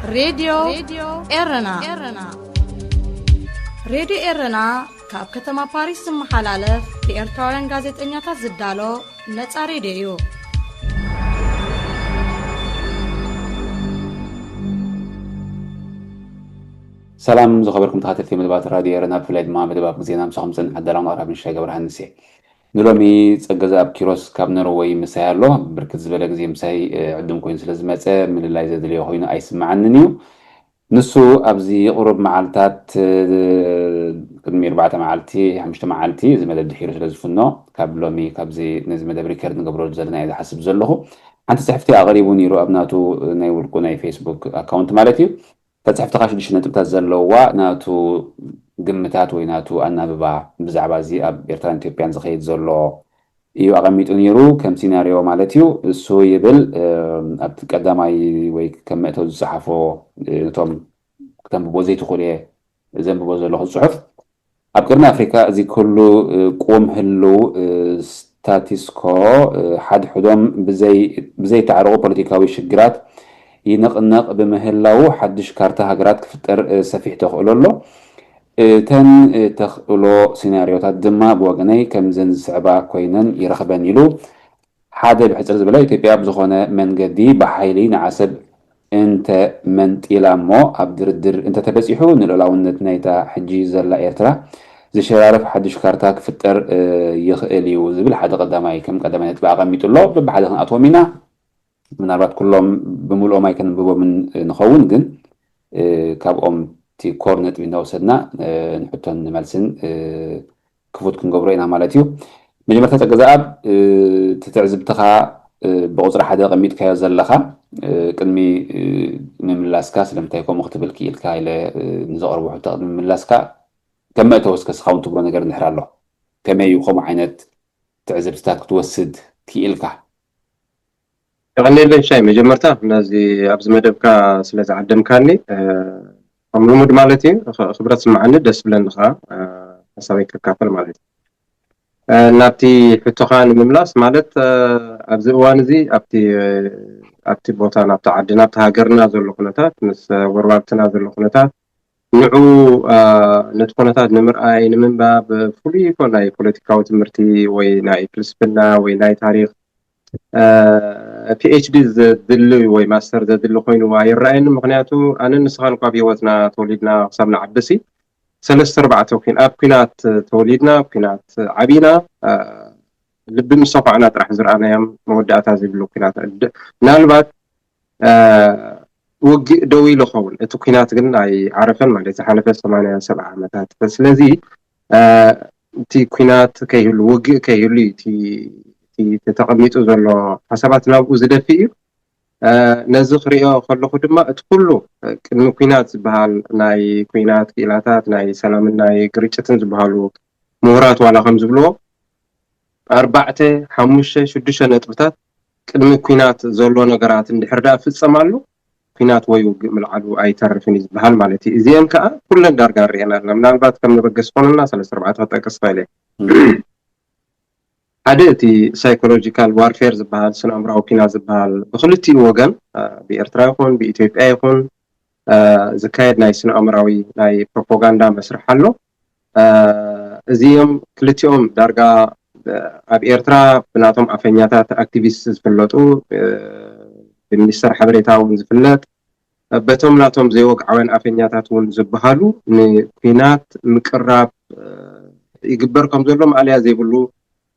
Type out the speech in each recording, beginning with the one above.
ሬድዮ ኤረና። ሬድዮ ኤረና ካብ ከተማ ፓሪስ ዝመሓላለፍ ብኤርትራውያን ጋዜጠኛታት ዝዳሎ ነጻ ሬድዮ እዩ። ሰላም ዝኸበርኩም ተኸታተልቲ መደባት ራድዮ ኤረና፣ ብፍላይ ድማ መደባት ዜና ምሳኹም ዝጸንሕ ኣዳላውን ኣቕራቢ ንሻይ ገብረሃንስ እየ። ንሎሚ ጸገዛኣብ ኪሮስ ካብ ኖርወይ ምሳይ ኣሎ። ብርክት ዝበለ ግዜ ምሳይ ዕዱም ኮይኑ ስለ ዝመጸ ምልላይ ዘድልዮ ኮይኑ ኣይስምዓንን እዩ። ንሱ ኣብዚ ቁሩብ መዓልታት ቅድሚ ኣርባዕተ መዓልቲ ሓሙሽተ መዓልቲ እዚ መደብ ድሒሩ ስለ ዝፍኖ ካብ ሎሚ ካብዚ ነዚ መደብ ሪከርድ ንገብረሉ ዘለና እየ ዝሓስብ ዘለኹ። ሓንቲ ጽሕፍቲ ኣቕሪቡ ነይሩ ኣብ ናቱ ናይ ውልቁ ናይ ፌስቡክ ኣካውንት ማለት እዩ። እታ ጽሕፍቲ ከዓ ሽዱሽተ ነጥብታት ዘለዋ ናቱ ግምታት ወይ ናቱ ኣናብባ ብዛዕባ እዚ ኣብ ኤርትራን ኢትዮጵያን ዝኸይድ ዘሎ እዩ ኣቐሚጡ ነይሩ ከም ሲናሪዮ ማለት እዩ። እሱ ይብል ኣብቲ ቀዳማይ ወይ ከም መእተው ዝጸሓፎ ነቶም ክተንብቦ ዘይትኽእሉ እየ ዘንብቦ ዘለኹ ጽሑፍ። ኣብ ቅርኒ ኣፍሪካ እዚ ኩሉ ቁም ህልው ስታቲስኮ ሓድሕዶም ብዘይተዓረቑ ፖለቲካዊ ሽግራት ይንቕነቕ ብምህላው ሓድሽ ካርታ ሃገራት ክፍጠር ሰፊሕ ተኽእሎ ኣሎ። እተን ተኽእሎ ሲናሪዮታት ድማ ብወገነይ ከምዘን ዝስዕባ ኮይነን ይረኽበን ኢሉ ሓደ ብሕጽር ዝበለ ኢትዮጵያ ብዝኾነ መንገዲ ብሓይሊ ንዓሰብ እንተ መንጢላ እሞ ኣብ ድርድር እንተተበጺሑ ንልኡላውነት ናይታ ሕጂ ዘላ ኤርትራ ዝሸራርፍ ሓድሽ ካርታ ክፍጠር ይኽእል እዩ ዝብል ሓደ ቀዳማይ ከም ቀዳማይ ነጥቢ ኣቐሚጡ ኣሎ። በብሓደ ክንኣትዎም ኢና። ምናልባት ኩሎም ብምልኦም ኣይከንብቦምን ንኸውን ግን ካብኦም እቲ ኮር ነጥቢ እናወሰድና ንሕቶን ንመልስን ክፉት ክንገብሮ ኢና ማለት እዩ። መጀመርታ ጸገዛኣብ እቲ ትዕዝብትኻ ብቁፅሪ ሓደ ኣቐሚጥካዮ ዘለኻ ቅድሚ ምምላስካ ስለምንታይ ከምኡ ክትብል ክኢልካ ኢለ ንዘቕርቦ ሕቶ ቅድሚ ምምላስካ ከም መእተዊ እስከ ስኻ እውን ትብሎ ነገር እንድሕር ኣሎ ከመይ እዩ ከምኡ ዓይነት ትዕዝብትታት ክትወስድ ክኢልካ? የቐንየለይ ሻይ መጀመርታ ነዚ ኣብዚ መደብካ ስለ ዝዓደምካኒ ከም ልሙድ ማለት እዩ ክብረት ስምዓኒ ደስ ብለኒ ከዓ ሓሳበይ ከካፈል ማለት እዩ ናብቲ ሕቶኻ ንምምላስ ማለት ኣብዚ እዋን እዚ ኣብቲ ኣብቲ ቦታ ናብቲ ዓዲ ናብቲ ሃገርና ዘሎ ኩነታት ምስ ጎረባብትና ዘሎ ኩነታት ንዑ ነቲ ኩነታት ንምርኣይ ንምንባብ ፍሉይ ይኮን ናይ ፖለቲካዊ ትምህርቲ ወይ ናይ ፍልስፍና ወይ ናይ ታሪክ ፒኤችዲ ዘድሊ ወይ ማስተር ዘድሊ ኮይኑ ኣይረኣየኒ ምክንያቱ ኣነ ንስኻን ኳብ ህይወትና ተወሊድና ክሳብ ንዓብሲ ሰለስተ ኣርባዕተ ኩን ኣብ ኩናት ተወሊድና ኩናት ዓቢና ልቢ ምሰኳዕና ጥራሕ ዝረኣናዮም መወዳእታ ዘይብሉ ኩናት ምናልባት ውግእ ደው ኢሉ ኸውን እቲ ኩናት ግን ኣይዓረፈን ማለት ዝሓለፈ ሰማንያ ሰብዓ ዓመታት ስለዚ እቲ ኩናት ከይህሉ ውግእ ከይህሉ ተቐሚጡ ዘሎ ሓሳባት ናብኡ ዝደፊ እዩ ነዚ ክሪኦ ከለኹ ድማ እቲ ኩሉ ቅድሚ ኩናት ዝበሃል ናይ ኩናት ክኢላታት ናይ ሰላምን ናይ ግርጭትን ዝበሃሉ ምሁራት ዋላ ከም ዝብልዎ ኣርባዕተ ሓሙሽተ ሽዱሽተ ነጥብታት ቅድሚ ኩናት ዘሎ ነገራት እንድሕር ደኣ ፍጸም ኣሎ ኩናት ወይ ውግእ ምልዓሉ ኣይተርፍን እዩ ዝበሃል ማለት እዩ እዚአን ከዓ ኩለን ዳርጋ ንሪአን ኣለና ምናልባት ከም መበገስ ኮነና ሰለስተ ኣርባዕተ ክጠቅስ ክእል ሓደ እቲ ሳይኮሎጂካል ዋርፌር ዝበሃል ስነ ኣእምራዊ ኩናት ዝበሃል ብክልቲኡ ወገን ብኤርትራ ይኹን ብኢትዮጵያ ይኹን ዝካየድ ናይ ስነ ኣእምራዊ ናይ ፕሮፓጋንዳ መስርሕ ኣሎ እዚኦም ክልቲኦም ዳርጋ ኣብ ኤርትራ ብናቶም ኣፈኛታት ኣክቲቪስት ዝፍለጡ ብሚኒስተር ሓበሬታ እውን ዝፍለጥ በቶም ናቶም ዘይወግዓውያን ኣፈኛታት እውን ዝበሃሉ ንኩናት ምቅራብ ይግበር ከም ዘሎ ማእለያ ዘይብሉ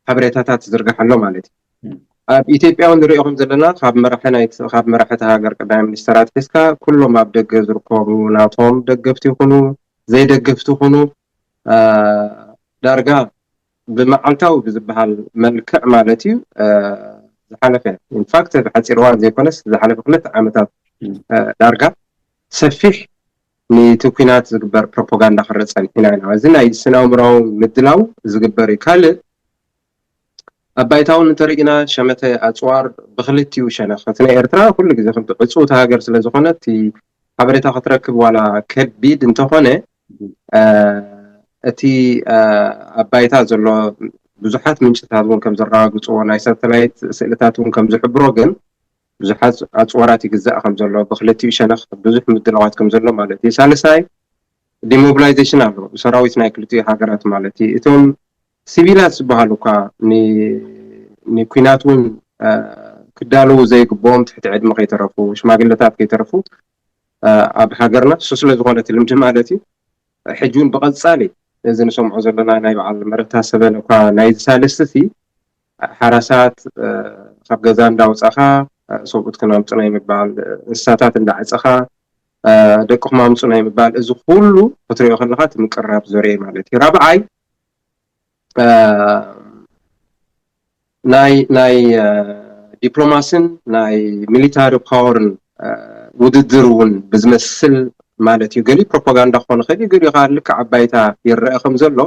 ሓበሬታታት ዝርግሕ ኣሎ ማለት እዩ ኣብ ኢትዮጵያ እውን ንሪኦ ከም ዘለና ካብ መራሒ ናይቲ ካብ መራሕቲ ሃገር ቀዳማይ ሚኒስተር ኣትሒዝካ ኩሎም ኣብ ደገ ዝርከቡ ናቶም ደገፍቲ ይኹኑ ዘይደገፍቲ ይኹኑ ዳርጋ ብመዓልታዊ ብዝበሃል መልክዕ ማለት እዩ ዝሓለፈ ኢንፋክት ብሓፂር እዋን ዘይኮነስ ዝሓለፈ ክልተ ዓመታት ዳርጋ ሰፊሕ ንቲ ኩናት ዝግበር ፕሮፓጋንዳ ክረፀን ኢና እዚ ናይ ስነ ኣእምራዊ ምድላው ዝግበር እዩ ካልእ ኣብ ባይታ እውን እንተሪኢና ሸመተ ኣፅዋር ብክልቲኡ ሸነኽ እቲ ናይ ኤርትራ ኩሉ ግዜ ከምቲ ዕፁውቲ ሃገር ስለ ዝኾነ እቲ ሓበሬታ ክትረክብ ዋላ ከቢድ እንተኾነ እቲ ኣብ ባይታ ዘሎ ብዙሓት ምንጭታት እውን ከም ዘረጋግፅዎ ናይ ሳተላይት ስእልታት እውን ከም ዝሕብሮ ግን ብዙሓት ኣፅዋራት ይግዛእ ከም ዘሎ፣ ብክልቲኡ ሸነኽ ብዙሕ ምድላዋት ከም ዘሎ ማለት እዩ። ሳልሳይ ዲሞቢላይዜሽን ኣሎ፣ ሰራዊት ናይ ክልቲኡ ሃገራት ማለት እዩ። እቶም ሲቪላት ዝበሃሉ እኳ ንኩናት እውን ክዳለዉ ዘይግብኦም፣ ትሕቲ ዕድመ ከይተረፉ፣ ሽማግለታት ከይተረፉ ኣብ ሃገርና እሱ ስለ ዝኾነ እቲ ልምዲ ማለት እዩ። ሕጂ እውን ብቐፃሊ እዚ ንሰምዖ ዘለና ናይ በዓል መረታ ሰበን እኳ ናይ ሳልስቲ ሓራሳት ካብ ገዛ እንዳውፃኻ ሰብኡት ክናምፁ ናይ ምባል፣ እንስሳታት እንዳዓፀኻ ደቅኹም ኣምፁ ናይ ምባል፣ እዚ ኩሉ ክትሪኦ ከለካ እቲ ምቅራብ ዘርኢ ማለት እዩ። ራብዓይ ናይ ናይ ዲፕሎማስን ናይ ሚሊታሪ ፓወርን ውድድር እውን ብዝመስል ማለት እዩ። ገሊኡ ፕሮፓጋንዳ ክኾን ይኽእል እዩ፣ ገሊኡ ከዓ ልክዕ ኣብ ባይታ ይረአ ከም ዘሎ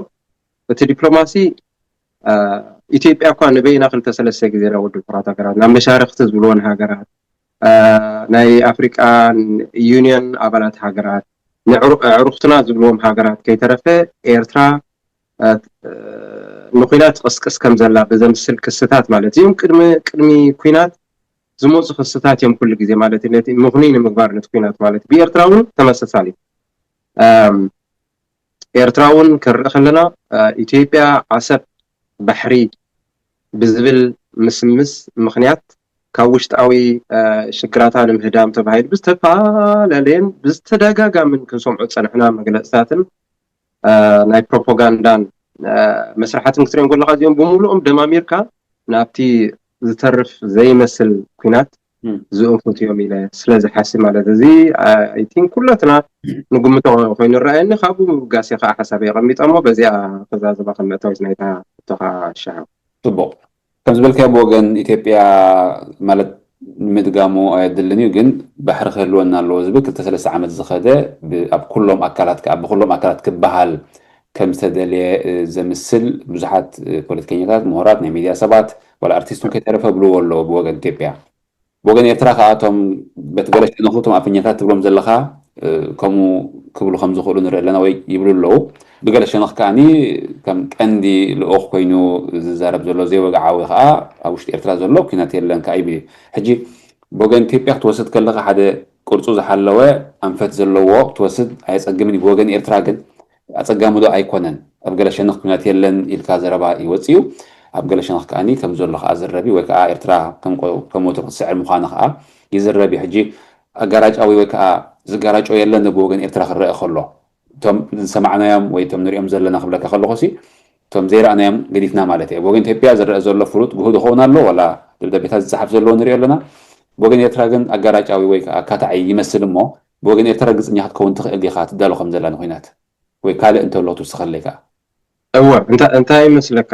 እቲ ዲፕሎማሲ ኢትዮጵያ እኳ ንበይና ክልተ ሰለስተ ግዜ ናብ ውድብ ሕቡራት ሃገራት ናብ መሻርክቲ ዝብልወን ሃገራት ናይ ኣፍሪቃ ዩኒየን ኣባላት ሃገራት ንዕሩክትና ዝብልዎም ሃገራት ከይተረፈ ኤርትራ ንኩናት ትቕስቅስ ከም ዘላ ብዘምስል ክስታት ማለት እዮም። ቅድሚ ቅድሚ ኩናት ዝመፁ ክስታት እዮም ኩሉ ግዜ ማለት እዩ። ነቲ ምኽኑይ ንምግባር ነቲ ኩናት ማለት ብኤርትራ እውን ተመሳሳሊ ኤርትራ እውን ክንርኢ ከለና ኢትዮጵያ ዓሰብ ባሕሪ ብዝብል ምስምስ ምኽንያት ካብ ውሽጣዊ ሽግራታ ንምህዳም ተባሂሉ ብዝተፈላለየን ብዝተደጋጋምን ክንሰምዖ ዝፀናሕና መግለፅታትን ናይ ፕሮፓጋንዳን መስርሓትን ክትሪኦም ከለካ እዚኦም ብምሉኦም ደማሚርካ ናብቲ ዝተርፍ ዘይመስል ኩናት ዝእንፍቱ እዮም ኢለ ስለ ዝሓስብ ማለት እዚ I think ኩላትና ንግምቶ ኮይኑ ይረኣየኒ። ካብኡ ምብጋስ እየ ከዓ ሓሳበይ የቐሚጠ እሞ በዚኣ ክዛዘማ ከም መእተዊት ናይታ ሕቶኻ ሻሃው። ፅቡቕ። ከም ዝበልካዮ ብወገን ኢትዮጵያ ማለት ንምድጋሙ ኣየድልን እዩ፣ ግን ባሕሪ ክህልወና ኣለዎ ዝብል ክልተ ሰለስተ ዓመት ዝኸደ ኣብ ኩሎም ኣካላት ከዓ ብኩሎም ኣካላት ክበሃል ከም ዝተደልየ ዘምስል ብዙሓት ፖለቲከኛታት፣ ምሁራት፣ ናይ ሚድያ ሰባት ዋላ ኣርቲስት እውን ከይተረፈ ብልዎ ኣለዎ ብወገን ኢትዮጵያ። ብወገን ኤርትራ ከዓ እቶም በቲ ገለ ሸነኹ እቶም ኣፈኛታት ትብሎም ዘለኻ ከምኡ ክብሉ ከም ዝኽእሉ ንርኢ ኣለና ወይ ይብሉ ኣለዉ። ብገለ ሸነኽ ከዓኒ ከም ቀንዲ ልኡኽ ኮይኑ ዝዛረብ ዘሎ ዘይወግዓዊ ከዓ ኣብ ውሽጢ ኤርትራ ዘሎ ኩናት የለን ከዓ ይብል እዩ። ሕጂ ብወገን ኢትዮጵያ ክትወስድ ከለኻ ሓደ ቅርጹ ዝሓለወ ኣንፈት ዘለዎ ክትወስድ ኣየጸግምን እዩ። ብወገን ኤርትራ ግን ኣጸጋሚ ዶ ኣይኮነን? ኣብ ገለ ሸነኽ ኩናት የለን ኢልካ ዘረባ ይወጽእ እዩ። ኣብ ገለ ሸነኽ ከዓኒ ከም ዘሎ ከዓ ዝረብ እዩ ወይ ከዓ ኤርትራ ከም ወትሩ ክትስዕር ምዃና ከዓ ይዝረብ እዩ። ሕጂ ኣጋራጫዊ ወይ ከዓ ዝጋራጮ የለን ብወገን ኤርትራ ክረአ ከሎ እቶም ዝሰማዕናዮም ወይ እቶም ንሪኦም ዘለና ክብለካ ከለኹ ሲ እቶም ዘይረኣናዮም ገዲፍና ማለት እየ። ብወገን ኢትዮጵያ ዝረአ ዘሎ ፍሉጥ ግሁድ ይኸውን ኣሎ ዋላ ደብዳቤታት ዝፀሓፍ ዘለዎ ንሪኦ ኣለና። ብወገን ኤርትራ ግን ኣጋራጫዊ ወይ ከዓ ኣካታዒ ይመስል እሞ ብወገን ኤርትራ ርግፀኛ ክትከውን ትኽእል ዲኻ ትዳሎ ከም ዘላ ንኹናት ወይ ካልእ እንተሎ ትውስኸለይ ከዓ? እወ እንታይ ይመስለካ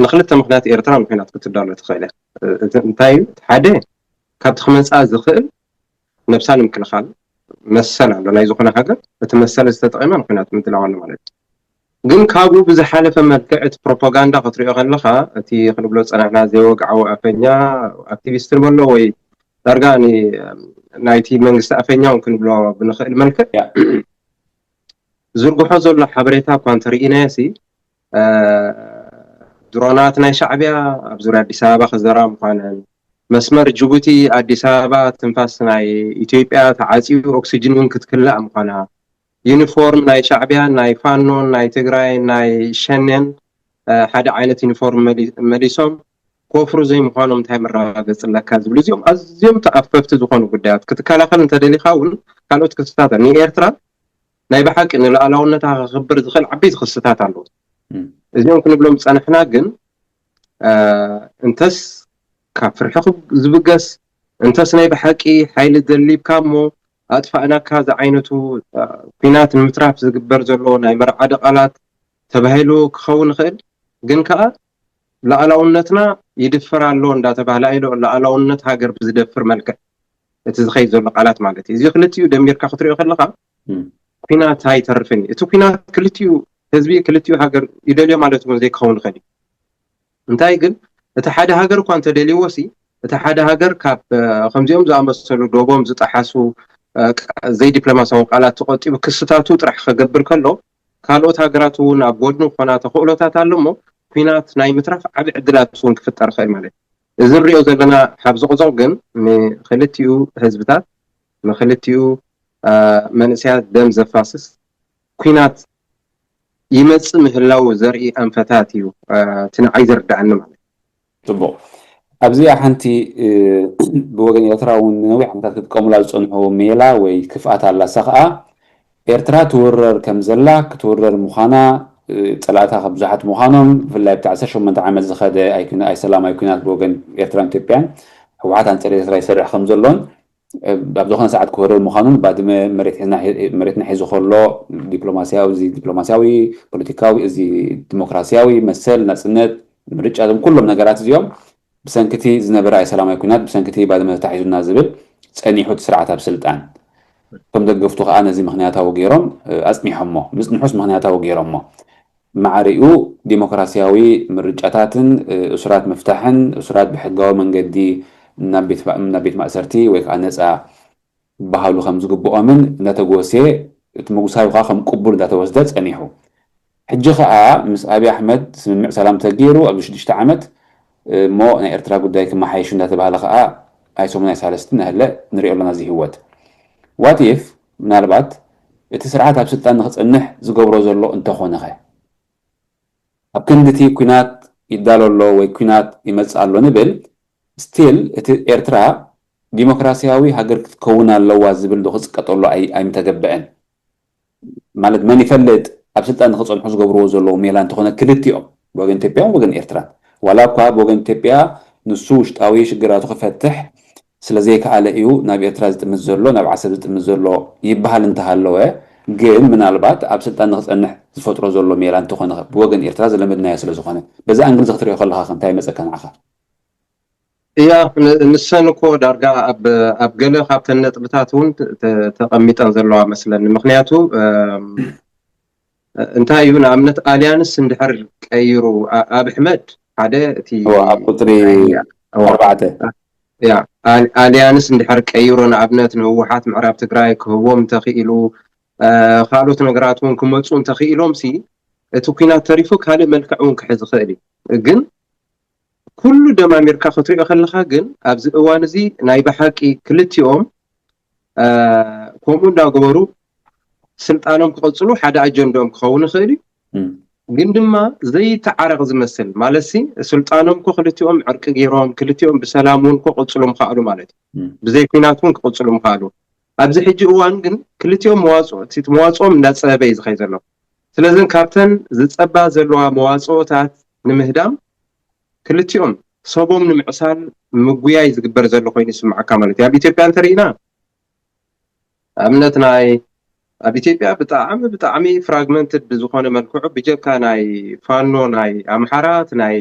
ንክልተ ምክንያት ኤርትራ ንኩናት ክትዳሎ ትኽእል እያ። እንታይ እዩ ሓደ ካብቲ ክመፅኣ ዝኽእል ነብሳ ንምክልኻል መሰል ኣሎ ናይ ዝኾነ ሃገር እቲ መሰል ዝተጠቒማ ንኩናት ምድላው ኣሎ ማለት እዩ። ግን ካብኡ ብዝሓለፈ መልክዕ እቲ ፕሮፓጋንዳ ክትሪኦ ከለኻ እቲ ክንብሎ ዝፀናሕና ዘይወግዓዊ ኣፈኛ ኣክቲቪስት ንበሎ ወይ ዳርጋ ናይቲ መንግስቲ ኣፈኛ እውን ክንብሎ ብንኽእል መልክዕ ዝርግሖ ዘሎ ሓበሬታ እኳ እንተርኢናዮ ሲ ድሮናት ናይ ሻዕቢያ ኣብ ዙርያ ኣዲስ ኣበባ ክዘራ ምዃነን መስመር ጅቡቲ ኣዲስ ኣበባ ትንፋስ ናይ ኢትዮጵያ ተዓፅዩ ኦክሲጅን እውን ክትክላእ ምዃና ዩኒፎርም ናይ ሻዕቢያን ናይ ፋኖን ናይ ትግራይን ናይ ሸኔን ሓደ ዓይነት ዩኒፎርም መሊሶም ክወፍሩ ዘይምዃኖም እንታይ መረጋገፂ ኣለካ ዝብሉ እዚኦም ኣዝዮም ተኣፈፍቲ ዝኾኑ ጉዳያት ክትከላኸል እንተደሊኻ እውን ካልኦት ክስታት ንኤርትራ ናይ ብሓቂ ንሉዓላውነታ ከኽብር ዝኽእል ዓበይቲ ክስታት ኣለዉ። እዚኦም ክንብሎም ዝፀናሕና ግን እንተስ ካብ ፍርሒ ዝብገስ እንተስ ናይ ብሓቂ ሓይሊ ደሊብካ እሞ ኣጥፋእናካ ዝዓይነቱ ኩናት ንምትራፍ ዝግበር ዘሎ ናይ መርዓዲ ቃላት ተባሂሉ ክኸውን ይኽእል። ግን ከዓ ሉዓላውነትና ይድፈር ኣሎ እንዳተባህለ ኣይሎ ሉዓላውነት ሃገር ብዝደፍር መልክዕ እቲ ዝኸይድ ዘሎ ቃላት ማለት እዩ። እዚ ክልቲኡ ደሚርካ ክትሪኦ ከለካ ኩናት ኣይተርፍን እዩ። እቲ ኩናት ክልቲኡ ህዝቢ ክልቲኡ ሃገር ይደልዮ ማለት እውን ዘይክኸውን ይኽእል እዩ። እንታይ ግን እቲ ሓደ ሃገር እኳ እንተደልይዎ ሲ እቲ ሓደ ሃገር ካብ ከምዚኦም ዝኣመሰሉ ዶቦም ዝጠሓሱ ዘይዲፕሎማሲያዊ ቃላት ተቆጢቡ ክስታቱ ጥራሕ ከገብር ከሎ ካልኦት ሃገራት እውን ኣብ ጎድኑ ክኾና ተኽእሎታት ኣሎ እሞ ኩናት ናይ ምትራፍ ዓቢ ዕድላት እውን ክፍጠር ይኽእል ማለት እዩ። እዚ ንሪኦ ዘለና ሓብዞቕዞቕ ግን ንክልቲኡ ህዝብታት፣ ንክልቲኡ መንእሰያት ደም ዘፋስስ ኲናት ይመጽእ ምህላው ዘርኢ ኣንፈታት እዩ እቲ ንዓይ ዝርድኣኒ ማለት እዩ። ጽቡቕ። ኣብዚኣ ሓንቲ ብወገን ኤርትራ እውን ንነዊሕ ዓመታት ክትጥቀሙላ ዝጸንሑ ሜላ ወይ ክፍኣት ኣላ። እሳ ከዓ ኤርትራ ትውረር ከም ዘላ፣ ክትውረር ምዃና፣ ጸላእታ ብዙሓት ምዃኖም፣ ብፍላይ ኣብቲ ዓሰርተ ሸሞንተ ዓመት ዝኸደ ኣይሰላማዊ ኲናት ብወገን ኤርትራን ኢትዮጵያን፣ ህወሓት ኣንጸር ኤርትራ ይሰርሕ ከም ዘሎን ኣብ ዝኾነ ሰዓት ክወርር ምዃኑን፣ ባድመ መሬትና ሒዙ ከሎ ዲፕሎማሲያዊ ዲፕሎማሲያዊ ፖለቲካዊ እዚ ዲሞክራሲያዊ መሰል ናጽነት ምርጫ፣ እዞም ኩሎም ነገራት እዚኦም ብሰንክቲ ዝነበረ ኣይሰላማዊ ኲናት፣ ብሰንክቲ ባድመ ተታሒዙና ዝብል ጸኒሑ እቲ ስርዓት ኣብ ስልጣን ከም ደገፍቱ ከዓ ነዚ ምክንያታዊ ገይሮም ኣጽኒሖሞ። ምጽንሑስ ምክንያታዊ ገይሮሞ። ማዕሪኡ ዲሞክራሲያዊ ምርጫታትን እሱራት ምፍታሕን እሱራት ብሕጋዊ መንገዲ ናብ ቤት ማእሰርቲ ወይ ከዓ ነፃ ክበሃሉ ከም ዝግብኦምን እንዳተጎስየ፣ እቲ ምጉሳዩ ከዓ ከም ቅቡል እንዳተወስደ ፀኒሑ። ሕጂ ከዓ ምስ ኣብይ ኣሕመድ ስምምዕ ሰላም ተገይሩ ኣብዚ ሽዱሽተ ዓመት እሞ ናይ ኤርትራ ጉዳይ ክመሓየሹ እንዳተባሃለ ከዓ ኣይሰሙን ኣይሳለስትን ኣህለ ንሪኦ ኣለና እዚ ህይወት። What if ምናልባት እቲ ስርዓት ኣብ ስልጣን ንክፀንሕ ዝገብሮ ዘሎ እንተኾነኸ? ኣብ ክንድቲ ኲናት ይዳሎ ኣሎ ወይ ኲናት ይመፅእ ኣሎ ንብል፣ still እቲ ኤርትራ ዲሞክራሲያዊ ሃገር ክትከውን ኣለዋ ዝብል ዶ ክፅቀጠሉ ኣይምተገበአን? ማለት መን ይፈልጥ ኣብ ስልጣን ንክፀንሑ ዝገብርዎ ዘለዉ ሜላ እንተኾነ ክልቲኦም ብወገን ኢትዮጵያን ወገን ኤርትራን ዋላ እኳ ብወገን ኢትዮጵያ ንሱ ውሽጣዊ ሽግራቱ ክፈትሕ ስለዘይከኣለ እዩ ናብ ኤርትራ ዝጥምት ዘሎ ናብ ዓሰብ ዝጥምት ዘሎ ይበሃል እንተሃለወ ግን ምናልባት ኣብ ስልጣን ንክፀንሕ ዝፈጥሮ ዘሎ ሜላ እንተኾነ ብወገን ኤርትራ ዝለመድናዮ ስለዝኾነ በዚ ኣንግል እዚ ክትሪኦ ከለካ እንታይ ይመፀካ ንዓኻ? እያ ንሰን እኮ ዳርጋ ኣብ ገለ ካብተን ነጥብታት እውን ተቐሚጠን ዘለዋ መስለኒ። ምክንያቱ እንታይ እዩ ንኣብነት ኣልያንስ እንድሕር ቀይሩ ኣብ ሕመድ ሓደ እቲ ኣብ ቁፅሪ ኣርባዕተ ኣልያንስ እንድሕር ቀይሩ ንኣብነት ንህወሓት ምዕራብ ትግራይ ክህቦም እንተኽኢሉ ካልኦት ነገራት እውን ክመፁ እንተኽኢሎም ሲ እቲ ኩናት ተሪፉ ካልእ መልክዕ እውን ክሕዝ ይኽእል እዩ። ግን ኩሉ ደማሚርካ ክትሪኦ ከለካ ግን ኣብዚ እዋን እዚ ናይ ብሓቂ ክልቲኦም ከምኡ እንዳገበሩ ስልጣኖም ክቕፅሉ ሓደ ኣጀንድኦም ክኸውን ይኽእል እዩ። ግን ድማ ዘይተዓረቕ ዝመስል ማለት ሲ ስልጣኖም ኮ ክልቲኦም ዕርቂ ገይሮም ክልቲኦም ብሰላም እውን ኮ ቅፅሉ ምኽኣሉ ማለት እዩ። ብዘይ ኩናት እውን ክቕፅሉ ምኽኣሉ። ኣብዚ ሕጂ እዋን ግን ክልቲኦም መዋፅኦ እቲ መዋፅኦም እንዳፀበበ እዩ ዝኸይ ዘሎ። ስለዚ ካብተን ዝፀባ ዘለዋ መዋፅኦታት ንምህዳም ክልቲኦም ሰቦም ንምዕሳል ምጉያይ ዝግበር ዘሎ ኮይኑ ይስምዓካ ማለት እዩ። ኣብ ኢትዮጵያ እንተርኢና ኣብነት ናይ ኣብ ኢትዮጵያ ብጣዕሚ ብጣዕሚ ፍራግመንትድ ብዝኾነ መልክዑ ብጀካ ናይ ፋኖ ናይ ኣምሓራት ናይ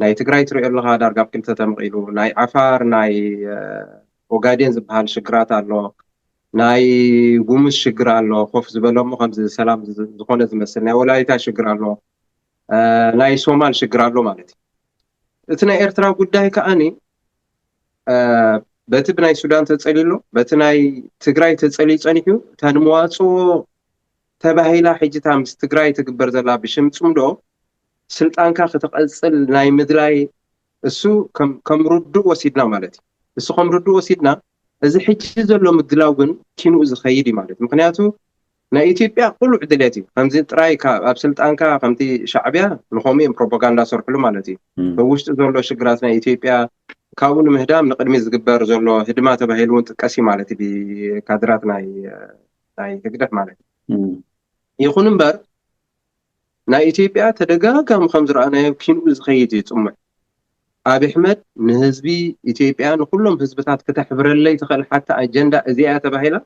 ናይ ትግራይ ትሪኦ ኣለኻ ዳርጋ ኣብ ክልተ ተመቒሉ ናይ ዓፋር ናይ ኦጋዴን ዝበሃል ሽግራት ኣሎ። ናይ ጉሙዝ ሽግር ኣሎ ኮፍ ዝበሎ እሞ ከምዚ ሰላም ዝኾነ ዝመስል ናይ ወላይታ ሽግር ኣሎ። ናይ ሶማል ሽግር ኣሎ ማለት እዩ። እቲ ናይ ኤርትራ ጉዳይ ከዓኒ በቲ ብናይ ሱዳን ተጸልዩ ኣሎ፣ በቲ ናይ ትግራይ ተጸልዩ ጸኒሑ እታ ንመዋጽኦ ተባሂላ ሕጂ እታ ምስ ትግራይ ትግበር ዘላ ብሽም ጽምዶ ስልጣንካ ክትቐጽል ናይ ምድላይ እሱ ከም ርዱእ ወሲድና ማለት እዩ። እሱ ከም ርዱእ ወሲድና እዚ ሕጂ ዘሎ ምድላው ግን ኪንኡ ዝኸይድ እዩ ማለት ምክንያቱ ናይ ኢትዮጵያ ቅሉዕ ድሌት እዩ። ከምዚ ጥራይ ኣብ ስልጣንካ ከምቲ ሻዕብያ ንኸምኡ እዮም ፕሮፓጋንዳ ሰርሕሉ ማለት እዩ። ብውሽጢ ዘሎ ሽግራት ናይ ኢትዮጵያ ካብኡ ንምህዳም ንቅድሚ ዝግበር ዘሎ ህድማ ተባሂሉ እውን ጥቀስ እዩ ማለት እዩ ብካድራት ናይ ናይ ህግደፍ ማለት እዩ። ይኹን እምበር ናይ ኢትዮጵያ ተደጋጋሚ ከም ዝረኣናዮ ኪንኡ ዝኸይድ እዩ ጽሙዕ። ኣብ ኣሕመድ ንህዝቢ ኢትዮጵያ ንኩሎም ህዝብታት ክተሕብረለይ ትኽእል ሓታ ኣጀንዳ እዚኣ ተባሂላ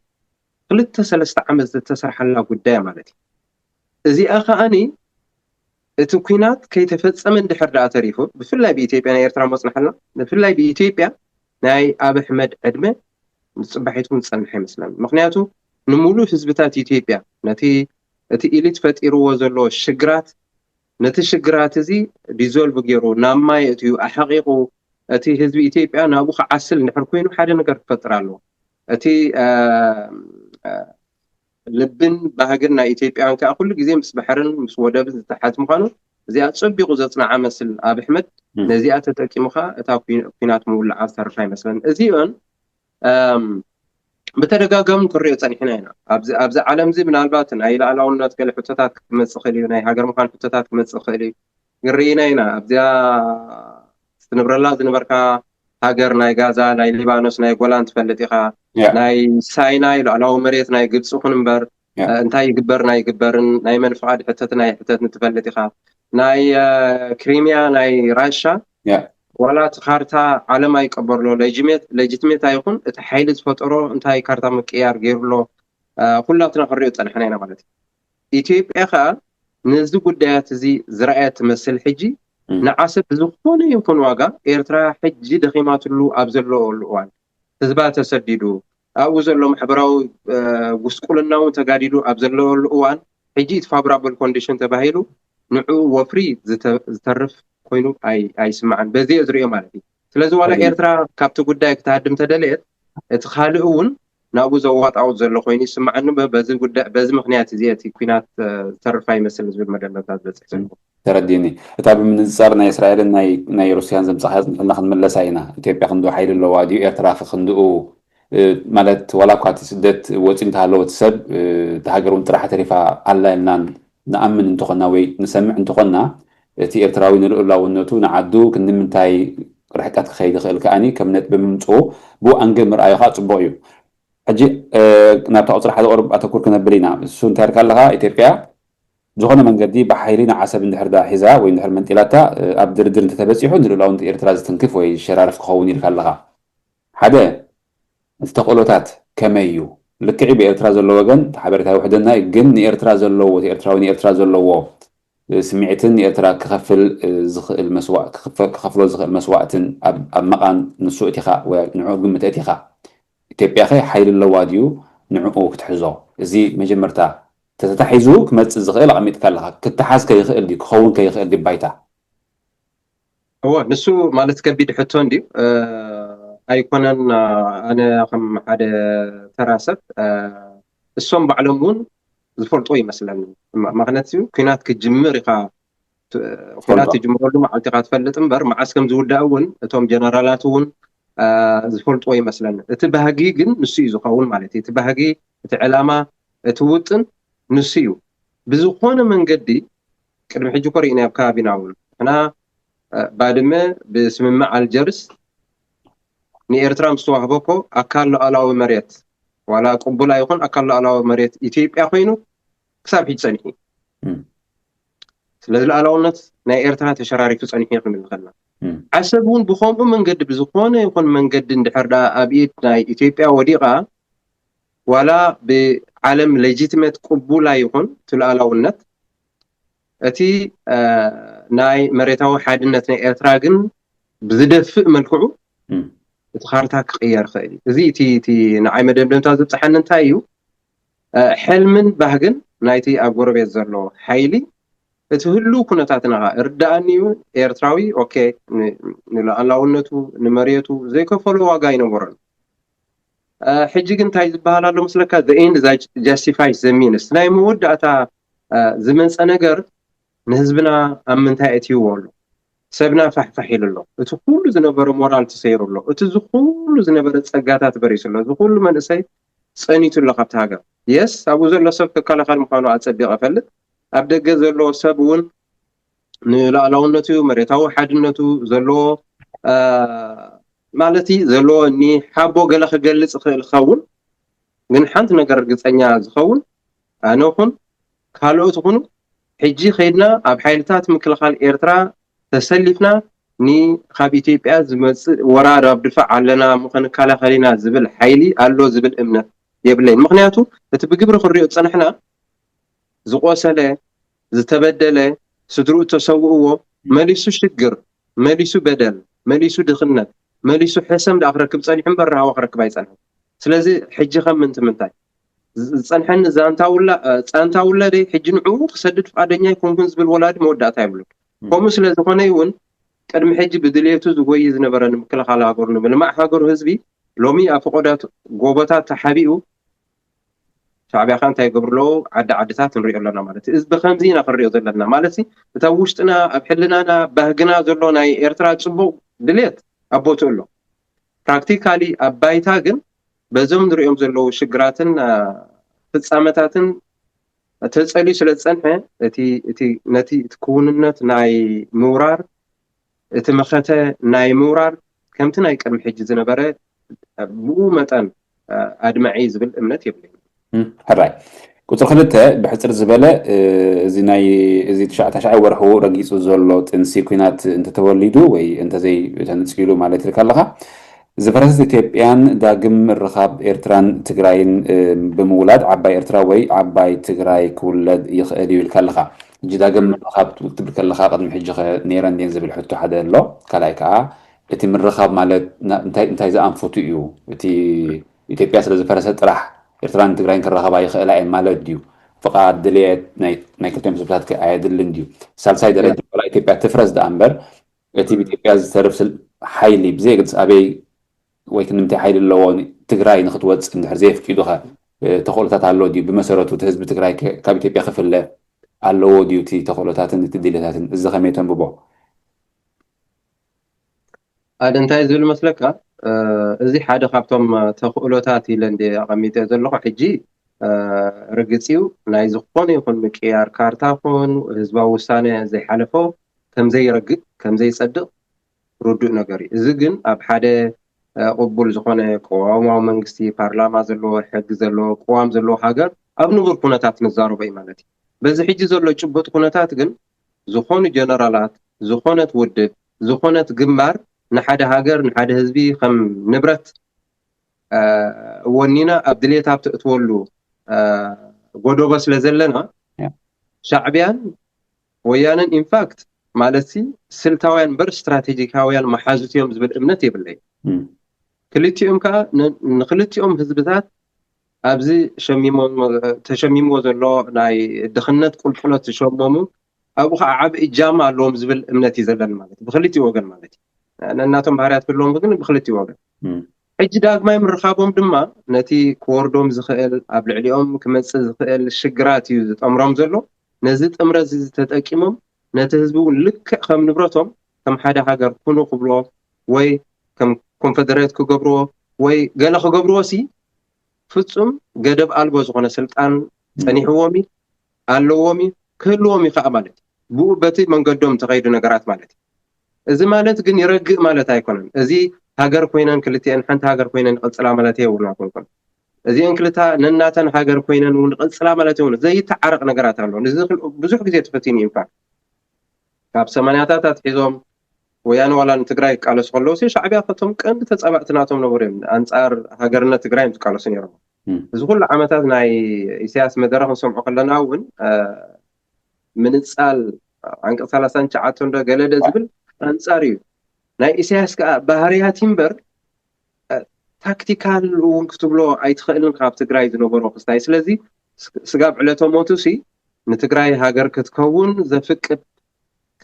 ክልተ ሰለስተ ዓመት ዝተሰርሓላ ጉዳይ ማለት እዩ። እዚኣ ከዓኒ እቲ ኲናት ከይተፈጸመ እንድሕር ደኣ ተሪፉ ብፍላይ ብኢትዮጵያ ናይ ኤርትራ መጽናሕልና ብፍላይ ብኢትዮጵያ ናይ ኣብ ኣሕመድ ዕድመ ንጽባሒት እውን ዝጸንሕ ኣይመስለኒ። ምክንያቱ ንምሉእ ህዝብታት ኢትዮጵያ ነቲ እቲ ኢሊት ፈጢርዎ ዘሎ ሽግራት ነቲ ሽግራት እዚ ዲዞልቭ ገይሩ ናብ ማይ እትዩ ኣሕቂቁ እቲ ህዝቢ ኢትዮጵያ ናብኡ ክዓስል እንድሕር ኮይኑ ሓደ ነገር ክፈጥር ኣለዎ። እቲ ልብን ባህግን ናይ ኢትዮጵያውያን ከዓ ኩሉ ግዜ ምስ ባሕርን ምስ ወደብን ዝተሓዝ ምዃኑ እዚኣ ጸቢቑ ዘጽንዓ መስል ኣብ ኣሕመድ ነዚኣ ተጠቂሙ ከኣ እታ ኩናት ምውላዓ ዝተርፋ ኣይመስለን። እዚኦን ብተደጋጋሚ ክንሪኦ ጸኒሕና ኢና። ኣብዚ ዓለም እዚ ምናልባት ናይ ሉዓላውነት ገለ ሕቶታት ክመጽእ ይኽእል እዩ፣ ናይ ሃገር ምዃን ሕቶታት ክመጽእ ይኽእል እዩ። ግን ርኢና ኢና ኣብዚኣ ትነብረላ ዝነበርካ ሃገር ናይ ጋዛ፣ ናይ ሊባኖስ፣ ናይ ጎላን ትፈልጥ ኢኻ። ናይ ሳይናይ ሉዓላዊ መሬት ናይ ግብፂ ኹን እምበር እንታይ ይግበር ናይ ይግበርን ናይ መን ፍቓድ ሕተት ናይ ሕተትን ትፈልጥ ኢኻ። ናይ ክሪሚያ ናይ ራሻ ዋላ እቲ ካርታ ዓለም ኣይቀበርሎ፣ ሌጂትሜት ኣይኹን እቲ ሓይሊ ዝፈጠሮ እንታይ ካርታ ምቅያር ገይሩሎ ኩላትና ክንሪኦ ዝፀናሕና ኢና ማለት እዩ። ኢትዮጵያ ከዓ ነዚ ጉዳያት እዚ ዝረኣየት ትመስል። ሕጂ ንዓሰብ ብዝኾነ ይኹን ዋጋ ኤርትራ ሕጂ ደኺማትሉ ኣብ ዘለወሉ እዋን፣ ህዝባ ተሰዲዱ ኣብኡ ዘሎ ማሕበራዊ ጉስቁልና እውን ተጋዲዱ ኣብ ዘለወሉ እዋን፣ ሕጂ እቲ ፋብራብል ኮንዲሽን ተባሂሉ ንዑ ወፍሪ ዝተርፍ ኮይኑ ኣይስማዕን። በዚ እየ ዝሪኦ ማለት እዩ። ስለዚ ዋላ ኤርትራ ካብቲ ጉዳይ ክትሃድም ተደለየት እቲ ካልእ እውን ናብኡ ዘዋጣውጥ ዘሎ ኮይኑ ይስማዓኒ። በዚ ምክንያት እዚ እቲ ኩናት ዝተርፍ ኣይመስል ዝብል መደምደምታ ዝበፅሕ ዘለኹ። ተረዲኒ። እታ ብምንፅፃር ናይ እስራኤልን ናይ ሩስያን ዘምፃኻያ ንሕና ክንምለሳ ኢና። ኢትዮጵያ ክንድኡ ሓይሊ ኣለዋ ድዩ? ኤርትራ ክንድኡ ማለት ዋላ እኳ እቲ ስደት ወፂኡ እንተሃለወ እቲ ሰብ እቲ ሃገር እውን ጥራሕ ተሪፋ ኣላ ኢልና ንኣምን እንተኾና ወይ ንሰምዕ እንተኾና እቲ ኤርትራዊ ንልኡላውነቱ ንዓዱ ክንዲ ምንታይ ርሕቀት ክኸይድ ይኽእል ከኣኒ ከም ነጥቢ ምምፅኡ ብኡ ኣንግል ምርኣዩ ከዓ ፅቡቕ እዩ። ሕጂ ናብታ ቁፅሪ ሓደ ቁሩብ ኣተኩር ክነብል ኢና። እሱ እንታይ ኢልካ ኣለኻ? ኢትዮጵያ ብዝኾነ መንገዲ ብሓይሊ ንዓሰብ እንድሕር ዳ ሒዛ ወይ እንድሕር መንጢላታ ኣብ ድርድር እንተተበፂሑ ንልኡላውነት ኤርትራ ዝትንክፍ ወይ ዝሸራርፍ ክኸውን ኢልካ ኣለኻ። ሓደ እቲ ተኽእሎታት ከመይ እዩ? ልክዕ ብኤርትራ ዘሎ ወገን እቲ ሓበሬታ ይውሕደና እዩ፣ ግን ንኤርትራ ዘለዎ እቲ ኤርትራዊ ንኤርትራ ዘለዎ ስምዒትን ንኤርትራ ክኸፍል ዝኽእል መስዋእ ክኸፍሎ ዝኽእል መስዋእትን ኣብ መቓን ንሱ እቲኻ ንዕኡ ግምት እቲኻ ኢትዮጵያ ኸ ሓይሊ ኣለዋ ድዩ ንዕኡ ክትሕዞ? እዚ መጀመርታ ተተታሒዙ ክመፅእ ዝኽእል ኣቐሚጥካ ኣለኻ። ክተሓዝ ከይኽእል ድዩ ክኸውን ከይኽእል ድዩ ባይታ? እወ ንሱ ማለት ከቢድ ሕቶ እንድዩ። ኣይኮነን ኣነ ከም ሓደ ተራ ሰብ እሶም ባዕሎም እውን ዝፈልጦ ይመስለኒ። ምክንያቱ ኩናት ክጅምር ኢኻ ኩናት ትጅምረሉ መዓልቲ ኢኻ ትፈልጥ እምበር መዓስ ከም ዝውዳእ እውን እቶም ጀነራላት እውን ዝፈልጥዎ ይመስለኒ። እቲ ባህጊ ግን ንሱ እዩ ዝኸውን ማለት እዩ። እቲ ባህጊ እቲ ዕላማ እቲ ውጥን ንሱ እዩ። ብዝኾነ መንገዲ ቅድሚ ሕጂ እኮ ርኢና ኣብ ከባቢና እውን ንሕና ባድመ ብስምምዕ ኣልጀርስ ንኤርትራ ምስ ተዋህበ እኮ ኣካል ሉዓላዊ መሬት ዋላ ቅቡላ ይኹን ኣካል ሉዓላዊ መሬት ኢትዮጵያ ኮይኑ ክሳብ ሕጂ ጸኒሑ እዩ። ስለዚ ሉዓላውነት ናይ ኤርትራ ተሸራሪፉ ጸኒሑ እዩ ክንብል ንኽእል ኢና። ዓሰብ እውን ብኸምኡ መንገዲ ብዝኾነ ይኹን መንገዲ እንድሕር ደኣ ኣብ ኢድ ናይ ኢትዮጵያ ወዲቓ ዋላ ብዓለም ሌጂትመት ቅቡላ ይኹን እቲ ሉዓላውነት እቲ ናይ መሬታዊ ሓድነት ናይ ኤርትራ ግን ብዝደፍእ መልክዑ እቲ ካርታ ክቕየር ይኽእል እዩ። እዚ እቲ ንዓይ መደምደምታ ዘብፅሓኒ እንታይ እዩ? ሕልምን ባህግን ናይቲ ኣብ ጎረቤት ዘሎ ሓይሊ እቲ ህልው ኩነታትና ርዳኣኒ እዩ። ኤርትራዊ ኦኬ ንሉዓላውነቱ ንመሬቱ ዘይከፈሎ ዋጋ ኣይነበሮን። ሕጂ ግን እንታይ ዝበሃል ኣሎ መስለካ? The end justifies the means። ናይ መወዳእታ ዝመፀ ነገር ንህዝብና ኣብ ምንታይ ኣእትይዎ ኣሎ? ሰብና ፋሕፋሕ ኢሉ ኣሎ። እቲ ኩሉ ዝነበረ ሞራል ተሰይሩ ኣሎ። እቲ ዝኩሉ ዝነበረ ፀጋታት በሪሱ ኣሎ። እዚ ኩሉ መንእሰይ ፀኒቱ ኣሎ ካብቲ ሃገር። የስ ኣብኡ ዘሎ ሰብ ክከላኸል ምዃኑ ኣፀቢቐ እፈልጥ። ኣብ ደገ ዘሎ ሰብ እውን ንሉዓላውነቱ መሬታዊ ሓድነቱ ዘለዎ ማለት ዘለዎ እኒ ሓቦ ገለ ክገልፅ ይኽእል ክኸውን ግን ሓንቲ ነገር ርግፀኛ ዝኸውን ኣነ ኹን ካልኦት ኹኑ ሕጂ ከይድና ኣብ ሓይልታት ምክልኻል ኤርትራ ተሰሊፍና ኒ ካብ ኢትዮጵያ ዝመፅእ ወራር ኣብ ድፋዕ ኣለና እሞ ክንከላኸል ኢና ዝብል ሓይሊ ኣሎ ዝብል እምነት የብለይን። ምክንያቱ እቲ ብግብሪ ክንሪኦ ዝፀናሕና ዝቆሰለ፣ ዝተበደለ፣ ስድርኡ ተሰውእዎ መሊሱ ሽግር፣ መሊሱ በደል፣ መሊሱ ድኽነት፣ መሊሱ ሕሰም ደኣ ክረክብ ፀኒሑ እምበር ራህዋ ክረክብ ኣይፀንሐን። ስለዚ ሕጂ ከም ምንቲ ምንታይ ዝፀንሐኒ ዛንታ ውላ ፃንታ ውላደይ ሕጂ ንዕኡ ክሰድድ ፍቓደኛ ኣይኮንኩን ዝብል ወላዲ መወዳእታ የብሉን። ከምኡ ስለ ዝኾነ እውን ቅድሚ ሕጂ ብድልየቱ ዝጎይ ዝነበረ ንምክልኻል ሃገሩ ንምልማዕ ሃገሩ ህዝቢ ሎሚ ኣብ ፈቆዳት ጎቦታት ተሓቢኡ ሻዕቢያ ከ እንታይ ይገብሩ ኣለዉ? ዓዲ ዓድታት ንሪኦ ኣለና ማለት እዩ። እዚ ብከምዚ ኢና ክንሪኦ ዘለና ማለት እዩ። እታ ውሽጥና ኣብ ሕልናና ባህግና ዘሎ ናይ ኤርትራ ጽቡቕ ድሌት ኣብ ቦትኡ ኣሎ። ፕራክቲካሊ ኣብ ባይታ ግን በዞም ንሪኦም ዘለዉ ሽግራትን ፍጻመታትን ተጸልዩ ስለ ዝጸንሐ እቲ ነቲ ክውንነት ናይ ምውራር እቲ መኸተ ናይ ምውራር ከምቲ ናይ ቅድሚ ሕጂ ዝነበረ ብኡ መጠን ኣድማዒ ዝብል እምነት የብለይ። ሕራይ ቁፅሪ ክልተ ብሕፅር ዝበለ እዚ ናይ እዚ ትሽዓይ ወርሑ ረጊፁ ዘሎ ጥንሲ ኩናት እንተተወሊዱ ወይ እንተዘይ ተነፂሉ ማለት ኢልካ ኣለካ ዝፈረሰት ኢትዮጵያን ዳግም ምርኻብ ኤርትራን ትግራይን ብምውላድ ዓባይ ኤርትራ ወይ ዓባይ ትግራይ ክውለድ ይኽእል እዩ ኢልካ ኣለኻ። ሕጂ ዳግም ምርኻብ ትብል ከለኻ ቅድሚ ሕጂ ኸ ነይረን ድየን ዝብል ሕቶ ሓደ ኣሎ። ካልኣይ ከዓ እቲ ምርኻብ ማለት እንታይ እንታይ ዝኣንፈቱ እዩ? እቲ ኢትዮጵያ ስለ ዝፈረሰ ጥራሕ ኤርትራን ትግራይን ክራኸባ ይኽእላ እየን ማለት ድዩ? ፍቓድ ድልየት ናይ ክልቲኦም ህዝብታት ከ ኣየድልን ድዩ? ሳልሳይ ደረጃ ዋላ ኢትዮጵያ ትፍረስ ደኣ እምበር እቲ ብኢትዮጵያ ዝተርፍ ሓይሊ ብዘየግድስ ኣበይ ወይ ክንምንታይ ሓይሊ ኣለዎ ትግራይ ንክትወፅእ እንድሕር ዘየፍቂዱ ከ ተኽእሎታት ኣሎ ድዩ? ብመሰረቱ እቲ ህዝቢ ትግራይ ከ ካብ ኢትዮጵያ ክፍለ ኣለዎ ድዩ? እቲ ተኽእሎታትን እቲ ድሌታትን እዚ ከመይ ተንብቦ? ኣደ እንታይ ዝብል መስለካ? እዚ ሓደ ካብቶም ተኽእሎታት ኢለ እንደ ኣቐሚጠ ዘለኹ ሕጂ ርግፅ እዩ ናይ ዝኾነ ይኹን ምቅያር ካርታ ኹን ህዝባዊ ውሳነ ዘይሓለፎ ከምዘይረግእ ከምዘይፀድቕ ርዱእ ነገር እዩ። እዚ ግን ኣብ ሓደ ቅቡል ዝኾነ ቅዋማዊ መንግስቲ፣ ፓርላማ ዘለዎ፣ ሕጊ ዘለዎ፣ ቅዋም ዘለዎ ሃገር ኣብ ንቡር ኩነታት ንዛረቦ እዩ ማለት እዩ። በዚ ሕጂ ዘሎ ጭቡጥ ኩነታት ግን ዝኾኑ ጀነራላት፣ ዝኾነት ውድብ፣ ዝኾነት ግንባር ንሓደ ሃገር ንሓደ ህዝቢ ከም ንብረት ወኒና ኣብ ድሌት ኣብ ተእትወሉ ጎደቦ ስለ ዘለና ሻዕቢያን ወያነን ኢንፋክት ማለት ሲ ስልታውያን በር ስትራቴጂካውያን መሓዙት እዮም ዝብል እምነት የብለይ። ክልቲኦም ከዓ ንክልቲኦም ህዝብታት ኣብዚ ተሸሚምዎ ዘሎ ናይ ድኽነት ቁልቁለት ዝሸመሙ ኣብኡ ከዓ ዓብ እጃማ ኣለዎም ዝብል እምነት እዩ ዘለኒ ማለት ብክልቲኡ ወገን ማለት እዩ። ነናቶም ባህርያት ክህልዎም ግን ብክልቲኡ ወገን ሕጂ ዳግማይ ምርኻቦም ድማ ነቲ ክወርዶም ዝኽእል ኣብ ልዕሊኦም ክመፅእ ዝኽእል ሽግራት እዩ ዝጠምሮም ዘሎ። ነዚ ጥምረት እዚ ተጠቂሞም ነቲ ህዝቢ እውን ልክዕ ከም ንብረቶም ከም ሓደ ሃገር ኩኑ ክብሎ ወይ ከም ኮንፈደሬት ክገብርዎ ወይ ገለ ክገብርዎ ሲ ፍፁም ገደብ ኣልቦ ዝኾነ ስልጣን ፀኒሕዎም እዩ ኣለዎም እዩ ክህልዎም እዩ ከዓ ማለት እዩ። ብኡ በቲ መንገዶም ተኸይዱ ነገራት ማለት እዩ። እዚ ማለት ግን ይረግእ ማለት ኣይኮነን። እዚ ሃገር ኮይነን ክልቲአን ሓንቲ ሃገር ኮይነን ይቐፅላ ማለት የብሉን ኣይኮንኩን። እዚአን ክልታ ነናተን ሃገር ኮይነን እውን ይቐፅላ ማለት የብሉን። ዘይተዓረቕ ነገራት ኣሎ። እዚ ብዙሕ ግዜ ተፈቲኑ እዩ። ኢንፋክት ካብ ሰማንያታት ኣትሒዞም ወያነ ዋላ ንትግራይ ክቃለሱ ከለዉ ሲ ሻዕቢያ ከቶም ቀንዲ ተፃባእቲ ናቶም ነበሩ እዮም። ኣንፃር ሃገርነት ትግራይ እዮም ዝቃለሱ ነይሮም። እዚ ኩሉ ዓመታት ናይ ኢሳያስ መደረኽ ንሰምዖ ከለና እውን ምንፃል ዓንቀ ሰላሳን ትሽዓተን ዶ ገለደ ዝብል ኣንፃር እዩ። ናይ ኢሳያስ ከዓ ባህርያት እምበር ታክቲካል እውን ክትብሎ ኣይትኽእልን ካብ ትግራይ ዝነበሮ ክስታይ። ስለዚ ስጋብ ዕለተ ሞቱ ሲ ንትግራይ ሃገር ክትከውን ዘፍቅድ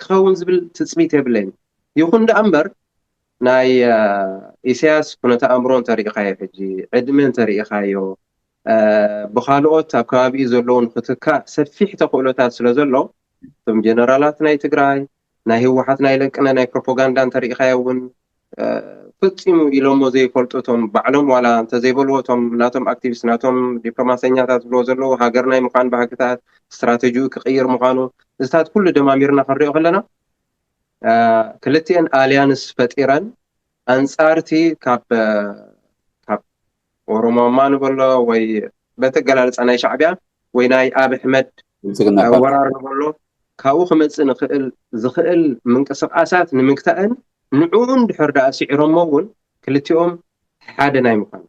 ክኸውን ዝብል ትፅቢት የብለይን። ይኹን ደኣ እምበር ናይ ኢሳያስ ኩነተ ኣእምሮ እንተሪኢኻዮ ሕጂ ዕድመ እንተሪኢኻዮ ብካልኦት ኣብ ከባቢኡ ዘለዉ ንክትካእ ሰፊሕ ተኽእሎታት ስለ ዘሎ እቶም ጀነራላት ናይ ትግራይ ናይ ህወሓት ናይ ለቅነ ናይ ፕሮፓጋንዳ እንተሪኢኻዮ እውን ፈፂሙ ኢሎሞ ዘይፈልጡ እቶም ባዕሎም ዋላ እንተዘይበልዎ እቶም ናቶም ኣክቲቪስት ናቶም ዲፕሎማሰኛታት ዝብልዎ ዘለዉ ሃገር ናይ ምዃን ባህግታት ስትራተጂኡ ክቕይር ምዃኑ እዚታት ኩሉ ደማሚርና ክንሪኦ ከለና ክልቲአን ኣልያንስ ፈጢረን ኣንፃርቲ ካብ ካብ ኦሮሞማ ንበሎ ወይ በተገላልፃ ናይ ሻዕቢያ ወይ ናይ ኣብ ኣሕመድ ወራር ንበሎ ካብኡ ክመፅእ ንኽእል ዝኽእል ምንቅስቃሳት ንምግታእን ንዕኡ እንድሕር ደኣ ስዒሮሞ እውን ክልቲኦም ሓደ ናይ ምዃን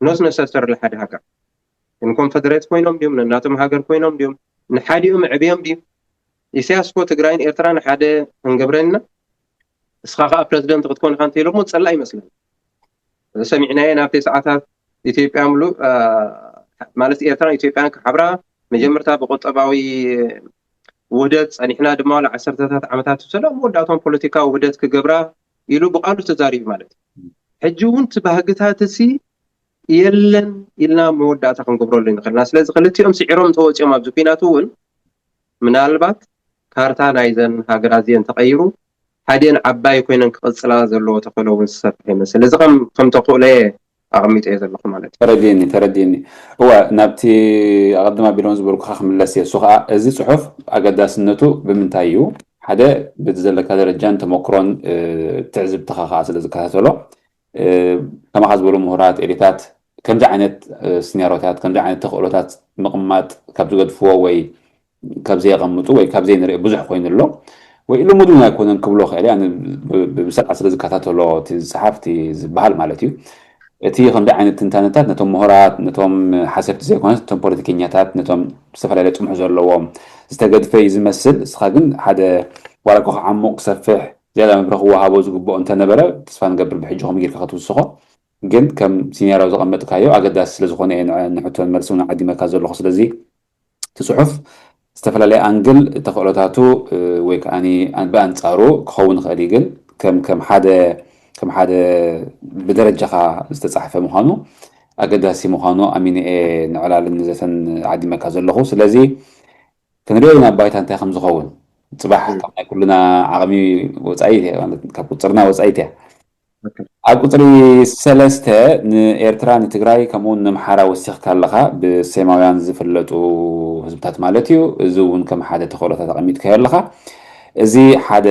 ኖስ ነሰሰርሊ ሓደ ሃገር ንኮንፈደሬት ኮይኖም ድዮም ነናቶም ሃገር ኮይኖም ድዮም ንሓዲኦም ዕብዮም ድዩ ኢሳያስ ኮ ትግራይን ኤርትራን ሓደ ክንገብረና እስኻ ከዓ ፕረዚደንት ክትኮን ኢኻ እንተኢሎሞ ፀላእ ይመስለኒ። ሰሚዕናዮ ናብቲ ሰዓታት ኢትዮጵያ ምሉእ ማለት ኤርትራን ኢትዮጵያን ክሓብራ መጀመርታ ብቁጠባዊ ውህደት ፀኒሕና ድማ ዋላ ዓሰርተታት ዓመታት ዝሰለ መወዳእቶም ፖለቲካዊ ውህደት ክገብራ ኢሉ ብቃሉ ተዛሪቡ ማለት እዩ። ሕጂ እውን እቲ ባህግታት እሲ የለን ኢልና መወዳእታ ክንገብረሉ ንኽእልና። ስለዚ ክልቲኦም ስዒሮም እንተወፂኦም ኣብዚ ኩናት እውን ምናልባት ካርታ ናይዘን ሃገራት እዚአን ተቐይሩ ሓዲአን ዓባይ ኮይነን ክቐፅላ ዘለዎ ተኽእሎ እውን ዝሰፍሕ ይመስል። እዚ ከም ከም ተኽእሎ እየ ኣቐሚጠ እየ ዘለኹ ማለት እዩ። ተረዲእኒ ተረዲእኒ። እወ፣ ናብቲ ኣቐድም ኣቢሎም ዝበልኩኻ ክምለስ እየ። እሱ ከዓ እዚ ፅሑፍ ኣገዳስነቱ ብምንታይ እዩ? ሓደ፣ በቲ ዘለካ ደረጃን ተመክሮን ትዕዝብትኻ ከዓ ስለ ዝከታተሎ፣ ከማኻ ዝበሉ ምሁራት፣ ኤሊታት ከምዚ ዓይነት ስኔሮታት፣ ከምዚ ዓይነት ተኽእሎታት ምቕማጥ ካብ ዝገድፍዎ ወይ ካብ ዘየቐምጡ ወይ ካብ ዘይንርኢ ብዙሕ ኮይኑ ኣሎ። ወይ ልሙድ እውን ኣይኮነን ክብሎ ክእል እየ። ብብስርዓት ስለ ዝከታተሎ እቲ ዝፀሓፍ እቲ ዝበሃል ማለት እዩ። እቲ ከምዚ ዓይነት ትንታነታት ነቶም ምሁራት፣ ነቶም ሓሰብቲ ዘይኮነስ ነቶም ፖለቲከኛታት፣ ነቶም ዝተፈላለየ ፅሙሕ ዘለዎም ዝተገድፈ እዩ ዝመስል። እስኻ ግን ሓደ ዋላ እኳ ክዓሙቕ ክሰፍሕ ዝያዳ መብረ ክወሃቦ ዝግብኦ እንተነበረ ተስፋ ንገብር ብሕጂ ከምኡ ጌርካ ክትውስኾ። ግን ከም ሲኔርዮ ዘቐመጥካዮ ኣገዳሲ ስለዝኾነ እየ ንሕቶን መልሲ እውን ዓዲመካ ዘለኹ። ስለዚ እቲ ፅሑፍ ዝተፈላለየ ኣንግል ተኽእሎታቱ ወይ ከዓ ብኣንፃሩ ክኸውን ይኽእል እዩ። ግን ከም ከም ሓደ ከም ሓደ ብደረጃኻ ዝተፃሕፈ ምዃኑ ኣገዳሲ ምዃኑ ኣሚነ እየ ንዕላልን ንዘተን ዓዲመካ ዘለኹ። ስለዚ ክንሪኦ ኢና ባይታ እንታይ ከም ዝኸውን። ፅባሕ ካብ ናይ ኩልና ዓቕሚ ወፃኢት እያ፣ ካብ ቁፅርና ወፃኢት እያ። ኣብ ቁፅሪ ሰለስተ ንኤርትራ፣ ንትግራይ፣ ከምኡውን ንኣምሓራ ወሲኽካ ኣለኻ፣ ብሴማውያን ዝፍለጡ ህዝብታት ማለት እዩ። እዚ እውን ከም ሓደ ተኽእሎታት ኣቐሚጥካዮ ኣለኻ። እዚ ሓደ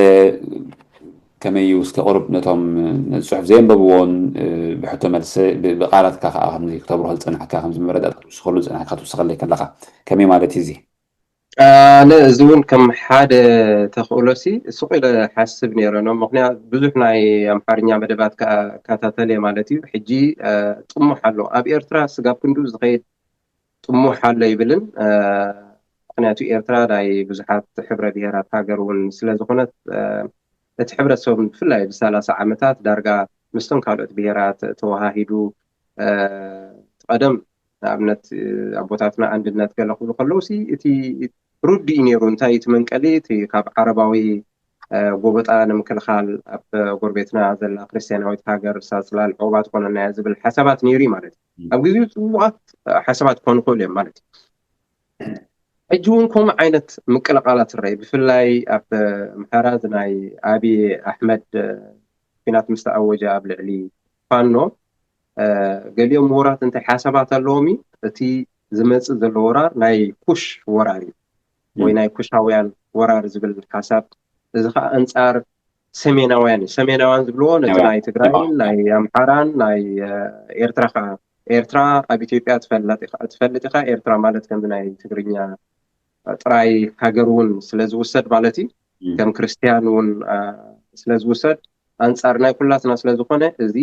ከመይ እዩ? እስከ ቁሩብ ነቶም ጽሑፍ ዘየንበብዎን ብሕቶ መልሲ ብቃላትካ ከዓ ከምዚ ክተብርሆ ዝጸናሕካ፣ ከምዚ መረዳእታ ክትውስኸሉ ዝጸናሕካ ክትውስኸለይ ከለኻ ከመይ ማለት እዩ እዚ? ኣነ እዚ እውን ከም ሓደ ተኽእሎ ሲ ሱቕ ኢለ ሓስብ ነይረ ነው። ምክንያት ብዙሕ ናይ ኣምሓርኛ መደባት ከ- እከታተል እየ ማለት እዩ። ሕጂ ጥሙሕ ኣሎ ኣብ ኤርትራ ስጋብ ክንዱ ዝኸይድ ጥሙሕ ኣሎ ይብልን። ምክንያቱ ኤርትራ ናይ ብዙሓት ሕብረ ብሄራት ሃገር እውን ስለ ዝኾነት እቲ ሕብረተሰብ ብፍላይ ብሰላሳ ዓመታት ዳርጋ ምስቶም ካልኦት ብሄራት ተወሃሂዱ ቀደም ንኣብነት ኣቦታትና ኣንድነት ገለ ክብሉ ከለዉ ሲ እቲ ሩድ እዩ ነይሩ። እንታይ እቲ መንቀሊ እቲ ካብ ዓረባዊ ጎበጣ ንምክልኻል ኣብ ጎረቤትና ዘላ ክርስትያናዊት ሃገር ሳፅላል ዑቕባ ትኾነና እያ ዝብል ሓሳባት ነይሩ እዩ ማለት እዩ። ኣብ ግዜኡ ፅቡቓት ሓሳባት ክኾኑ ይኽእሉ እዮም ማለት እዩ። ሕጂ እውን ከምኡ ዓይነት ምቅልቃላት ይረኣዩ። ብፍላይ ኣብ ኣምሓራ ናይ ኣብዪ ኣሕመድ ኲናት ምስ ተኣወጀ ኣብ ልዕሊ ፋኖ ገሊኦም ምሁራት እንታይ ሓሳባት ኣለዎም እዩ እቲ ዝመፅእ ዘሎ ወራር ናይ ኩሽ ወራር እዩ ወይ ናይ ኩሻውያን ወራር ዝብል ሓሳብ። እዚ ከዓ ኣንፃር ሰሜናውያን እዩ። ሰሜናውያን ዝብልዎ ነቲ ናይ ትግራይን ናይ ኣምሓራን ናይ ኤርትራ ከዓ ኤርትራ ኣብ ኢትዮጵያ ትፈልጥ ኢኻ። ኤርትራ ማለት ከምዚ ናይ ትግርኛ ጥራይ ሃገር እውን ስለ ዝውሰድ ማለት እዩ ከም ክርስትያን እውን ስለ ዝውሰድ ኣንፃር ናይ ኩላትና ስለ ዝኾነ እዚ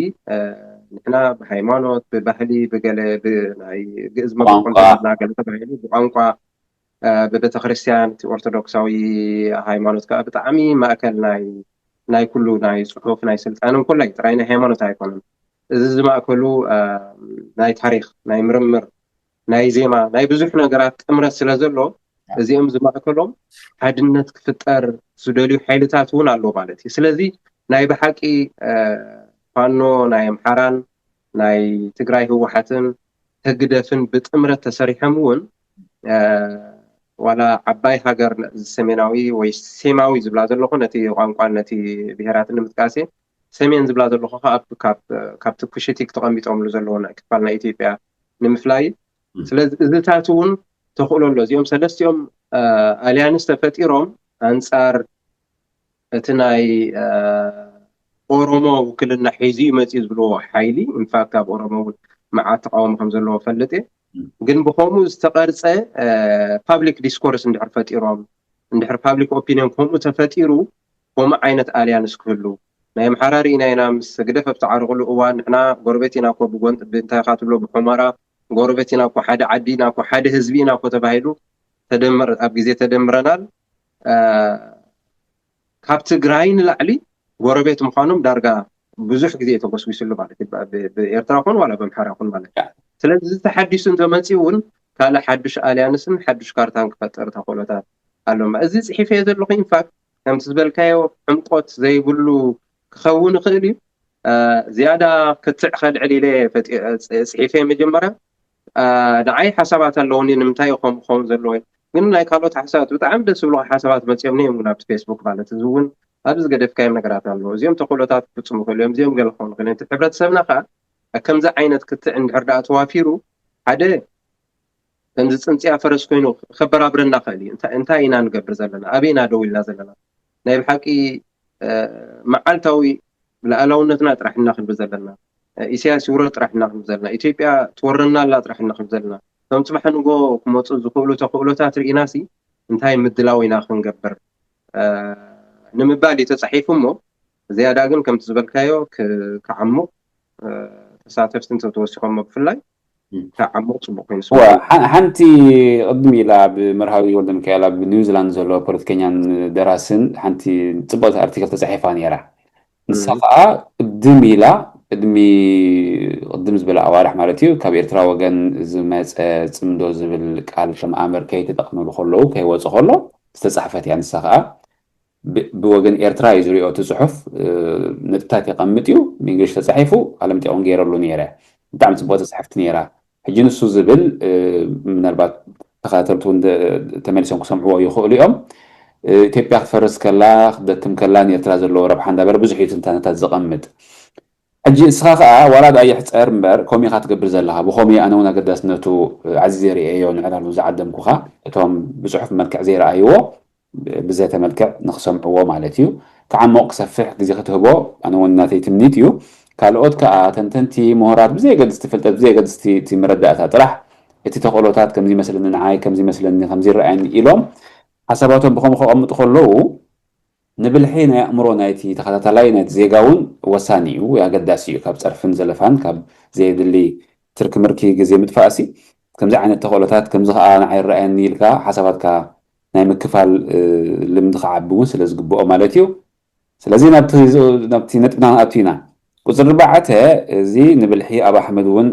ንሕና ብሃይማኖት ብባህሊ ብገለ ብናይ ግእዝ መግቢ ኮንተና ገለ ተባሂሉ ብቋንቋ ብቤተ ክርስቲያን እቲ ኦርቶዶክሳዊ ሃይማኖት ከዓ ብጣዕሚ ማእከል ናይ ናይ ኩሉ ናይ ፅሑፍ ናይ ስልጣንን ኩላይ ጥራይ ናይ ሃይማኖት ኣይኮነን። እዚ ዝማእከሉ ናይ ታሪክ ናይ ምርምር ናይ ዜማ ናይ ብዙሕ ነገራት ጥምረት ስለ ዘሎ እዚኦም ዝማእከሎም ሓድነት ክፍጠር ዝደልዩ ሓይልታት እውን ኣሎ ማለት እዩ። ስለዚ ናይ ብሓቂ ፋኖ ናይ ኣምሓራን ናይ ትግራይ ህወሓትን ህግደፍን ብጥምረት ተሰሪሖም እውን ዋላ ዓባይ ሃገር ሰሜናዊ ወይ ሴማዊ ዝብላ ዘለኹ ነቲ ቋንቋን ነቲ ብሄራትን ንምጥቃስ እየ ሰሜን ዝብላ ዘለኹ ከዓ ካብቲ ኩሽቲክ ተቐሚጦምሉ ዘለዉ ክፋል ናይ ኢትዮጵያ ንምፍላይ። ስለዚ እዚታት እውን ተኽእሎ ኣሎ። እዚኦም ሰለስቲኦም ኣልያንስ ተፈጢሮም ኣንፃር እቲ ናይ ኦሮሞ ውክልና ሒዙ እዩ መፅኡ ዝብልዎ ሓይሊ ኢንፋክት ኣብ ኦሮሞ እውን መዓት ተቃውሞ ከም ዘለዎ ፈልጥ እየ። ግን ብከምኡ ዝተቀርፀ ፓብሊክ ዲስኮርስ እንድሕር ፈጢሮም እንድሕር ፓብሊክ ኦፒኒዮን ከምኡ ተፈጢሩ ከምኡ ዓይነት ኣልያንስ ክህሉ ናይ ኣምሓራ ርኢና ኢና ምስ ህግደፍ ኣብ ተዓረቕሉ እዋን ንሕና ጎረቤት ኢና እኮ ብጎን ብእንታይ ኢኻ ትብሎ ብሑመራ ጎረቤት ኢና እኮ ሓደ ዓዲ ኢና እኮ ሓደ ህዝቢ ኢና እኮ ተባሂሉ ተደምር ኣብ ግዜ ተደምረናል ካብ ትግራይ ንላዕሊ ጎረቤት ምዃኖም ዳርጋ ብዙሕ ግዜ ተጎስጒስሉ ማለት እዩ ብኤርትራ ኮን ዋላ በምሓራ ኮን ማለት እዩ ስለዚ ተሓዲሱ እንተመፅኡ እውን ካልእ ሓዱሽ ኣልያንስን ሓዱሽ ካርታን ክፈጥር ተኽእሎታት ኣሎ እዚ ፅሒፈ ዘለኹ ኢንፋክት ከምቲ ዝበልካዮ ዕምቆት ዘይብሉ ክኸውን ይኽእል እዩ ዝያዳ ክትዕ ከልዕል ኢለ ፅሒፈ መጀመርያ ንዓይ ሓሳባት ኣለውኒ ንምንታይ ይኸም ክኸውን ዘለዎ ግን ናይ ካልኦት ሓሳባት ብጣዕሚ ደስ ዝብሉ ሓሳባት መፅኦም እዮም ናብቲ ፌስቡክ ማለት እዚ እውን ኣብዚ ዝገደፍካዮም ነገራት ኣለዎ እዚኦም ተኽእሎታት ክፍፅሙ ክእሉ እዮም እዚኦም ገለ ክኸውን ክእል እቲ ሕብረተሰብና ከዓ ከምዚ ዓይነት ክትዕ እንድሕር ደኣ ተዋፊሩ ሓደ ከምዚ ፅንፅያ ፈረስ ኮይኑ ከበራብረና ክእል እዩ እንታይ ኢና ንገብር ዘለና ኣበይና ደው ኢልና ዘለና ናይ ብሓቂ መዓልታዊ ላኣላውነትና ጥራሕ እና ክንብል ዘለና ኢሳያስ ይውረድ ጥራሕ እና ክንብል ዘለና ኢትዮጵያ ትወረና ኣላ ጥራሕ እና ክንብል ዘለና ከም ፅባሕ ንጎ ክመፁ ዝኽእሉ ተኽእሎታት ርኢና ሲ እንታይ ምድላው ኢና ክንገብር ንምባል እዩ ተፃሒፉ እሞ ዝያዳ ግን ከምቲ ዝበልካዮ ክዓሙቕ ተሳተፍቲ እንተተወሲኾሞ ብፍላይ ክዓሙቕ ፅቡቅ ኮይኑ ሓንቲ ቅድም ኢላ ብመርሃዊ ወልደ ሚካኤል ኣብ ኒውዚላንድ ዘሎ ፖለቲከኛን ደራስን ሓንቲ ፅቡቅ ኣርቲክል ተፃሒፋ ነይራ ንሳ ከዓ ቅድም ኢላ ቅድሚ ቅድም ዝበለ ኣዋርሕ ማለት እዩ ካብ ኤርትራ ወገን ዝመፀ ፅምዶ ዝብል ቃል ከም ኣምር ከይተጠቅምሉ ከለዉ ከይወፁ ከሎ ዝተፃሕፈት እያ ንሳ ከዓ ብወገን ኤርትራ እዩ ዝሪኦ እቲ ፅሑፍ ነጥብታት የቐምጥ እዩ ብእንግሊሽ ተፃሒፉ ኣለምጢቆን ገይረሉ ነይረ ብጣዕሚ ፅቡቅ ተፃሕፍቲ ነይራ ሕጂ ንሱ ዝብል ምናልባት ተኸታተልቲ እውን ተመሊሶም ክሰምዕዎ ይኽእሉ እዮም ኢትዮጵያ ክትፈርስ ከላ ክትደክም ከላ ንኤርትራ ዘለዎ ረብሓ እንዳበረ ብዙሕ እዩ ትንታነታት ዘቐምጥ ሕጂ እስኻ ከዓ ዋላ ዳ ይሕፀር እምበር ከምኡ ኢኻ ትገብር ዘለኻ ብኸምኡ ኣነ እውን ኣገዳስነቱ ዓዚዘ ርእየዮ ንዕላሉ ዝዓደምኩኻ እቶም ብፅሑፍ መልክዕ ዘይረኣይዎ ብዘተ መልክዕ ንክሰምዕዎ ማለት እዩ ክዓሞቕ ክሰፍሕ ግዜ ክትህቦ ኣነ እውን ናተይ ትምኒት እዩ ካልኦት ከዓ ተንተንቲ ምሁራት ብዘየገድስቲ ፍልጠት ብዘየገድስቲ እቲ መረዳእታ ጥራሕ እቲ ተኽእሎታት ከምዚ ይመስለኒ ንዓይ ከምዚ ይመስለኒ ከምዚ ይረኣየኒ ኢሎም ሓሳባቶም ብኸምኡ ከቐምጡ ከለዉ ንብልሒ ናይ ኣእምሮ ናይቲ ተኸታታላይ ናይቲ ዜጋ እውን ወሳኒ እዩ ኣገዳሲ እዩ ካብ ፀርፍን ዘለፋን ካብ ዘየድሊ ትርኪ ምርኪ ግዜ ምጥፋእሲ ከምዚ ዓይነት ተኽእሎታት ከምዚ ከዓ ንዓይ ይረኣየኒ ኢልካ ሓሳባትካ ናይ ምክፋል ልምዲ ክዓቢ እውን ስለ ዝግብኦ ማለት እዩ ስለዚ ናብቲ ነጥብና ንኣቱ ኢና ቁፅሪ ኣርባዕተ እዚ ንብልሒ ኣብ ኣሕመድ እውን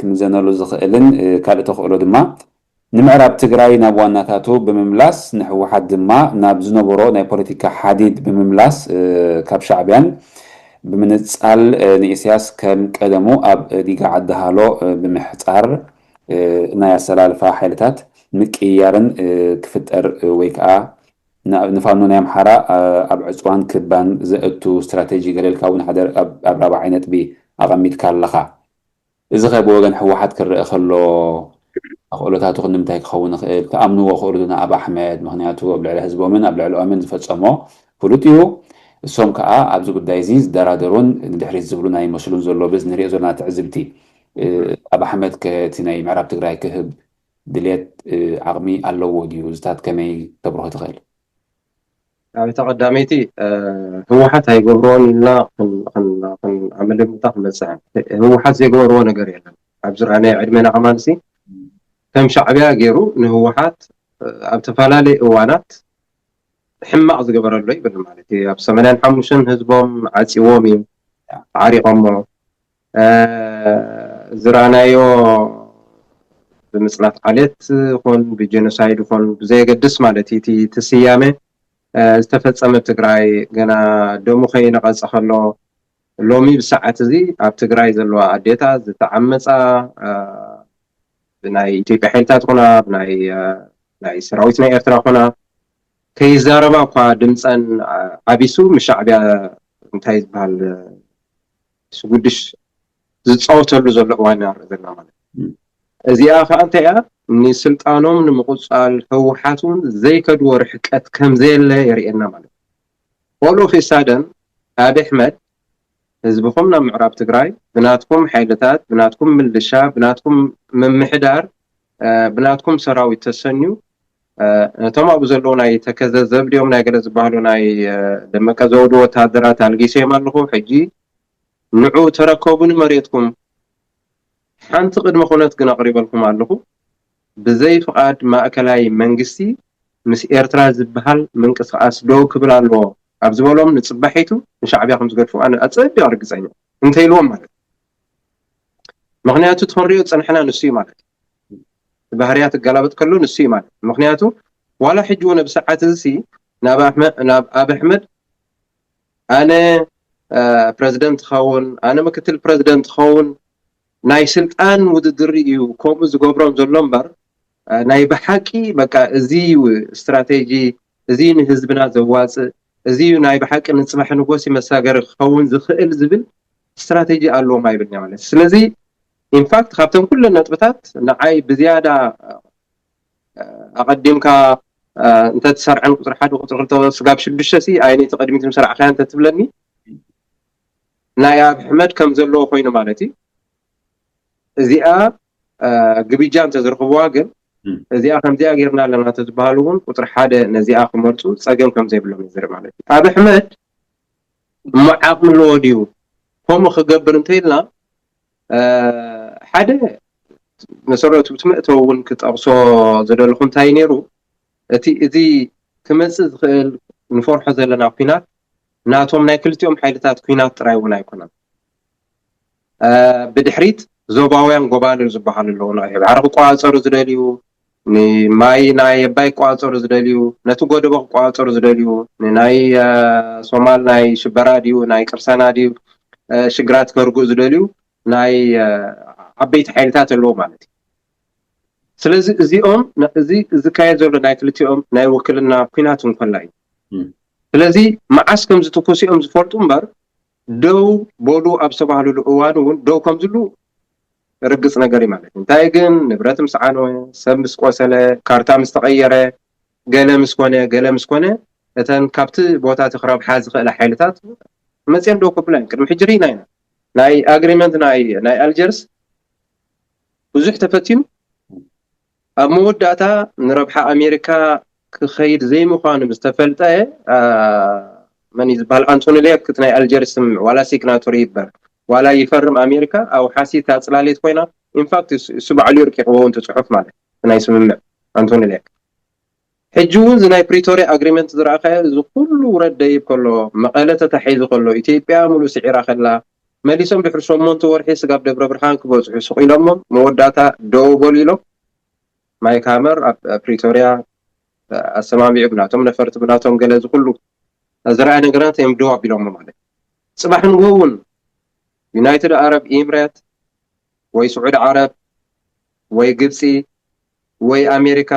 ክምዘነሉ ዝኽእልን ካልእ ተኽእሎ ድማ ንምዕራብ ትግራይ ናብ ዋናታቱ ብምምላስ ንህወሓት ድማ ናብ ዝነበሮ ናይ ፖለቲካ ሓዲድ ብምምላስ ካብ ሻዕብያን ብምንፃል ንኢሳያስ ከም ቀደሙ ኣብ ዲጋ ዓዲ ሃሎ ብምሕፃር ናይ ኣሰላልፋ ሓይልታት ምቅይያርን ክፍጠር ወይ ከዓ ንፋኖ ናይ ኣምሓራ ኣብ ዕፅዋን ክባን ዘእቱ ስትራቴጂ ገለልካ እውን ሓደ ኣብ ራብዓይ ነጥቢ ኣቐሚጥካ ኣለኻ እዚ ኸ ብወገን ህወሓት ክረአ ከሎ ኣኽእሎታቱ ክንምንታይ ክኸውን ይኽእል ትኣምንዎ ክእሉ ናብ ኣሕመድ ምክንያቱ ኣብ ልዕሊ ህዝቦምን ኣብ ልዕሊኦምን ዝፈፀሞ ፍሉጥ እዩ እሶም ከዓ ኣብዚ ጉዳይ እዚ ዝደራደሩን ንድሕሪት ዝብሉ ናይ መስሉን ዘሎ በዚ ንሪኦ ዘለና ትዕዝብቲ ኣብ ኣሕመድ ከቲ ናይ ምዕራብ ትግራይ ክህብ ድሌት ዓቕሚ ኣለዎ ድዩ? እዚታት ከመይ ተብርሆ ትኽእል? ኣብታ ቀዳመይቲ ህወሓት ኣይገብርዎን ኢልና ኣመልምታ ክመፅእ ህወሓት ዘይገበርዎ ነገር የለን። ኣብ ዝረኣናዮ ዕድሜና ከማንሲ ከም ሻዕቢያ ገይሩ ንህወሓት ኣብ ተፈላለየ እዋናት ሕማቕ ዝገበረሉ ይብል ማለት እዩ። ኣብ ሰማንያን ሓሙሽተን ህዝቦም ዓፂዎም እዩ ዓሪቖሞ ዝረኣናዮ ብምፅናት ዓሌት ኾን ብጀኖሳይድ ኾን ብዘየገድስ ማለት እዩ እቲ ስያሜ ዝተፈፀመ ትግራይ ገና ደሙ ከይነቐፀ ከሎ ሎሚ ብሰዓት እዚ ኣብ ትግራይ ዘለዋ ኣዴታት ዝተዓመፃ ብናይ ኢትዮጵያ ሓይልታት ኾና ብናይ ሰራዊት ናይ ኤርትራ ኾና ከይዛረባ እኳ ድምፀን ዓቢሱ ምስ ሻዕቢያ እንታይ ዝበሃል ስጉድሽ ዝፃወተሉ ዘሎ እዋን ኢና ንርኢ ዘለና ማለት እዩ። እዚኣ ከዓ እንታይ እያ ንስልጣኖም ንምቁፃል ህወሓት እውን ዘይከድዎ ርሕቀት ከምዘየለ የርእየና ማለት እዩ። All of a sudden ኣብይ ኣሕመድ ህዝብኹም ናብ ምዕራብ ትግራይ ብናትኩም ሓይልታት ብናትኩም ምልሻ ብናትኩም ምምሕዳር ብናትኩም ሰራዊት ተሰንዩ ነቶም ኣብኡ ዘለዉ ናይ ተከዘ ዘብድዮም ናይ ገለ ዝበሃሉ ናይ ደመቀ ዘውዱ ወታደራት ኣልጊሰዮም ኣለኹ ሕጂ ንዑ ተረከቡ ንመሬትኩም ሓንቲ ቅድመ ኩነት ግን ኣቕሪበልኩም ኣለኹ ብዘይ ፍቓድ ማእከላይ መንግስቲ ምስ ኤርትራ ዝበሃል ምንቅስቓስ ደው ክብል ኣለዎ ኣብ ዝበሎም ንፅባሒቱ ንሻዕብያ ከም ዝገድፉ ኣነ ኣፀቢቕ ርግፀኛ እንተኢልዎም ማለት ምክንያቱ እቲ ክንሪኦ ዝፀናሕና ንሱ እዩ ማለት እዩ። ባህርያት እገላበጥ ከሎ ንሱ እዩ ማለት ምክንያቱ ዋላ ሕጂ እውን ኣብ ሰዓት እዚ ናብ ኣብ ኣሕመድ ኣነ ፕረዚደንት ክኸውን ኣነ ምክትል ፕረዚደንት ክኸውን ናይ ስልጣን ውድድር እዩ ከምኡ ዝገብሮም ዘሎ እምበር፣ እ፣ ናይ ብሓቂ በቃ እዚ እዩ ስትራቴጂ፣ እዚ እዩ ንህዝብና ዘዋፅእ፣ እዚ እዩ ናይ ብሓቂ ንፅባሕ ንጎሲ መሳገሪ ክኸውን ዝኽእል ዝብል ስትራቴጂ ኣለዎም ኣይብልን ማለት። ስለዚ ኢንፋክት ካብተን ኩለን ነጥብታት ንዓይ ብዝያዳ ኣቐዲምካ እንተትሰርዐን ቁፅሪ ሓደ ቁፅሪ ክልተ ስጋብ ሽዱሽተ ሲ ኣይነይቲ ቅድሚት ምሰራዕካያ እንተትብለኒ ናይ ኣብሕመድ ከም ዘለዎ ኮይኑ ማለት እዩ። እዚኣ ግብጃ እንተዝረኽብዋ ግን እዚኣ ከምዚኣ ጌርና ኣለና ተዝበሃሉ እውን ቁፅሪ ሓደ ነዚኣ ክመርፁ ፀገም ከም ዘይብሎም እዩ ዝርኢ ማለት እዩ። ኣብ ኣሕመድ እሞ ዓቕሚ ኣለዎ ድዩ ከምኡ ክገብር እንተኢልና ሓደ መሰረቱ እቲ መእተዊ እውን ክጠቕሶ ዝደለኹ እንታይ ነይሩ እቲ እዚ ክመፅእ ዝኽእል ንፈርሖ ዘለና ኩናት ናቶም ናይ ክልቲኦም ሓይልታት ኩናት ጥራይ እውን ኣይኮነን። ብድሕሪት ዞባውያን ጎባልል ዝበሃሉ ኣለዉ። ንቀይሕ ባሕሪ ክቆፃፀሩ ዝደልዩ፣ ንማይ ናይ ኣባይ ክቆፃፀሩ ዝደልዩ፣ ነቲ ጎደቦ ክቆፃፀሩ ዝደልዩ፣ ንናይ ሶማል ናይ ሽበራ ድዩ ናይ ቅርሳና ድዩ ሽግራት ከርግኡ ዝደልዩ ናይ ዓበይቲ ሓይልታት ኣለዉ ማለት እዩ። ስለዚ እዚኦም እዚ ዝካየድ ዘሎ ናይ ክልቲኦም ናይ ውክልና ኩናት እንኮላ እዩ። ስለዚ መዓስ ከም ዝትኩስ እዮም ዝፈልጡ እምበር ደው በሉ ኣብ ዝተባህሉሉ እዋን እውን ደው ከም ዝብሉ ርግፅ ነገር እዩ ማለት እዩ። እንታይ ግን ንብረት ምስ ዓነወ፣ ሰብ ምስ ቆሰለ፣ ካርታ ምስ ተቐየረ፣ ገለ ምስ ኮነ፣ ገለ ምስ ኮነ እተን ካብቲ ቦታ እቲ ክረብሓ ዝኽእላ ሓይልታት መፅየን ደው ከብላ እየን። ቅድሚ ሕጂ ርኢና ኢና። ናይ ኣግሪመንት ናይ ናይ ኣልጀርስ ብዙሕ ተፈቲኑ ኣብ መወዳእታ ንረብሓ ኣሜሪካ ክኸይድ ዘይምዃኑ ምስ ተፈልጠ መን እዩ ዝበሃል ኣንቶኒ ሌክ እቲ ናይ ኣልጀርስ ስምምዕ ዋላ ሲግናቶሪ ይበል ዋላ ይፈርም ኣሜሪካ ኣብ ሓሲት ኣፅላሌት ኮይና ኢንፋክት እሱ ባዕሉ ይርቂቕዎ እውን ትፅሑፍ ማለት ናይ ስምምዕ ኣንቶኒ ሌክ ሕጂ እውን እዚ ናይ ፕሪቶሪያ ኣግሪመንት ዝረኣኻዮ እዚ ኩሉ ውረድ ደይብ ከሎ መቐለ ተታሒዙ ከሎ ኢትዮጵያ ሙሉእ ስዒራ ከላ መሊሶም ድሕሪ ሸሞንተ ወርሒ ስጋብ ደብረ ብርሃን ክበፅሑ ስቕ ኢሎሞም መወዳእታ ደው በሉ ኢሎም ማይክ ሃመር ኣብ ፕሪቶሪያ ኣሰማሚዑ ብናቶም ነፈርቲ ብናቶም ገለ እዚ ኩሉ ዝረኣየ ነገራት እዮም ደው ኣቢሎሞ ማለት እዩ። ፅባሕ ንግሆ እውን ዩናይትድ ኣረብ ኢምሬት ወይ ስዑዲ ዓረብ ወይ ግብፂ ወይ ኣሜሪካ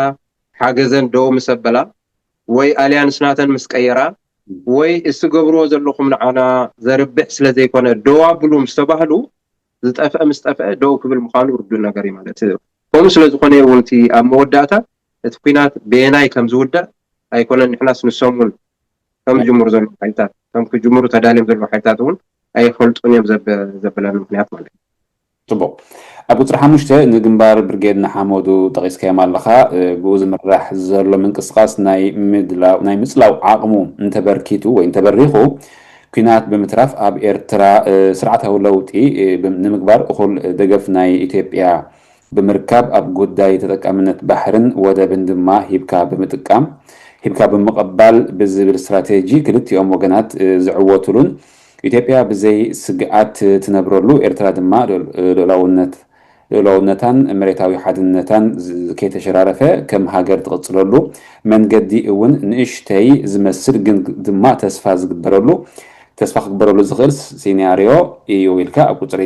ሓገዘን ደው ምስ ኣበላ ወይ ኣልያንስ ናተን ምስ ቀየራ ወይ እትገብርዎ ዘለኹም ንዓና ዘርብሕ ስለ ዘይኮነ ደው ኣብሉ ምስ ተባህሉ ዝጠፍአ ምስ ጠፍአ ደው ክብል ምዃኑ ርዱእ ነገር እዩ ማለት እዩ። ከምኡ ስለ ዝኾነ እውን እቲ ኣብ መወዳእታ እቲ ኲናት በየናይ ከም ዝውዳእ ኣይኮነን ንሕናስ ንሶም እውን ከም ዝጅምሩ ዘለዉ ሓይልታት ከም ክጅምሩ ተዳልዮም ዘለዉ ሓይልታት እውን ኣይፈልጡን እዮም ዘበ- ዘበለኒ ምኽንያት ማለት እዩ። ፅቡቕ። ኣብ ቁፅሪ ሓሙሽተ ንግንባር ብርጌድ ንሓመዱ ጠቒስካዮም ኣለኻ። ብኡ ዝምራሕ ዘሎ ምንቅስቓስ ናይ ምድላው ናይ ምፅላው ዓቕሙ እንተበርኪቱ ወይ እንተበሪኹ ኲናት ብምትራፍ ኣብ ኤርትራ ስርዓታዊ ለውጢ ንምግባር እኹል ደገፍ ናይ ኢትዮጵያ ብምርካብ ኣብ ጉዳይ ተጠቃምነት ባሕርን ወደብን ድማ ሂብካ ብምጥቃም ሂብካ ብምቕባል ብዝብል ስትራቴጂ ክልቲኦም ወገናት ዝዕወትሉን ኢትዮጵያ ብዘይ ስግኣት ትነብረሉ ኤርትራ ድማ ልኡላውነት ልኡላውነታን መሬታዊ ሓድነታን ከይተሸራረፈ ከም ሃገር ትቕፅለሉ መንገዲ እውን ንእሽተይ ዝመስል ግን ድማ ተስፋ ዝግበረሉ ተስፋ ክግበረሉ ዝኽእል ሲናርዮ እዩ ኢልካ ኣብ ቁፅሪ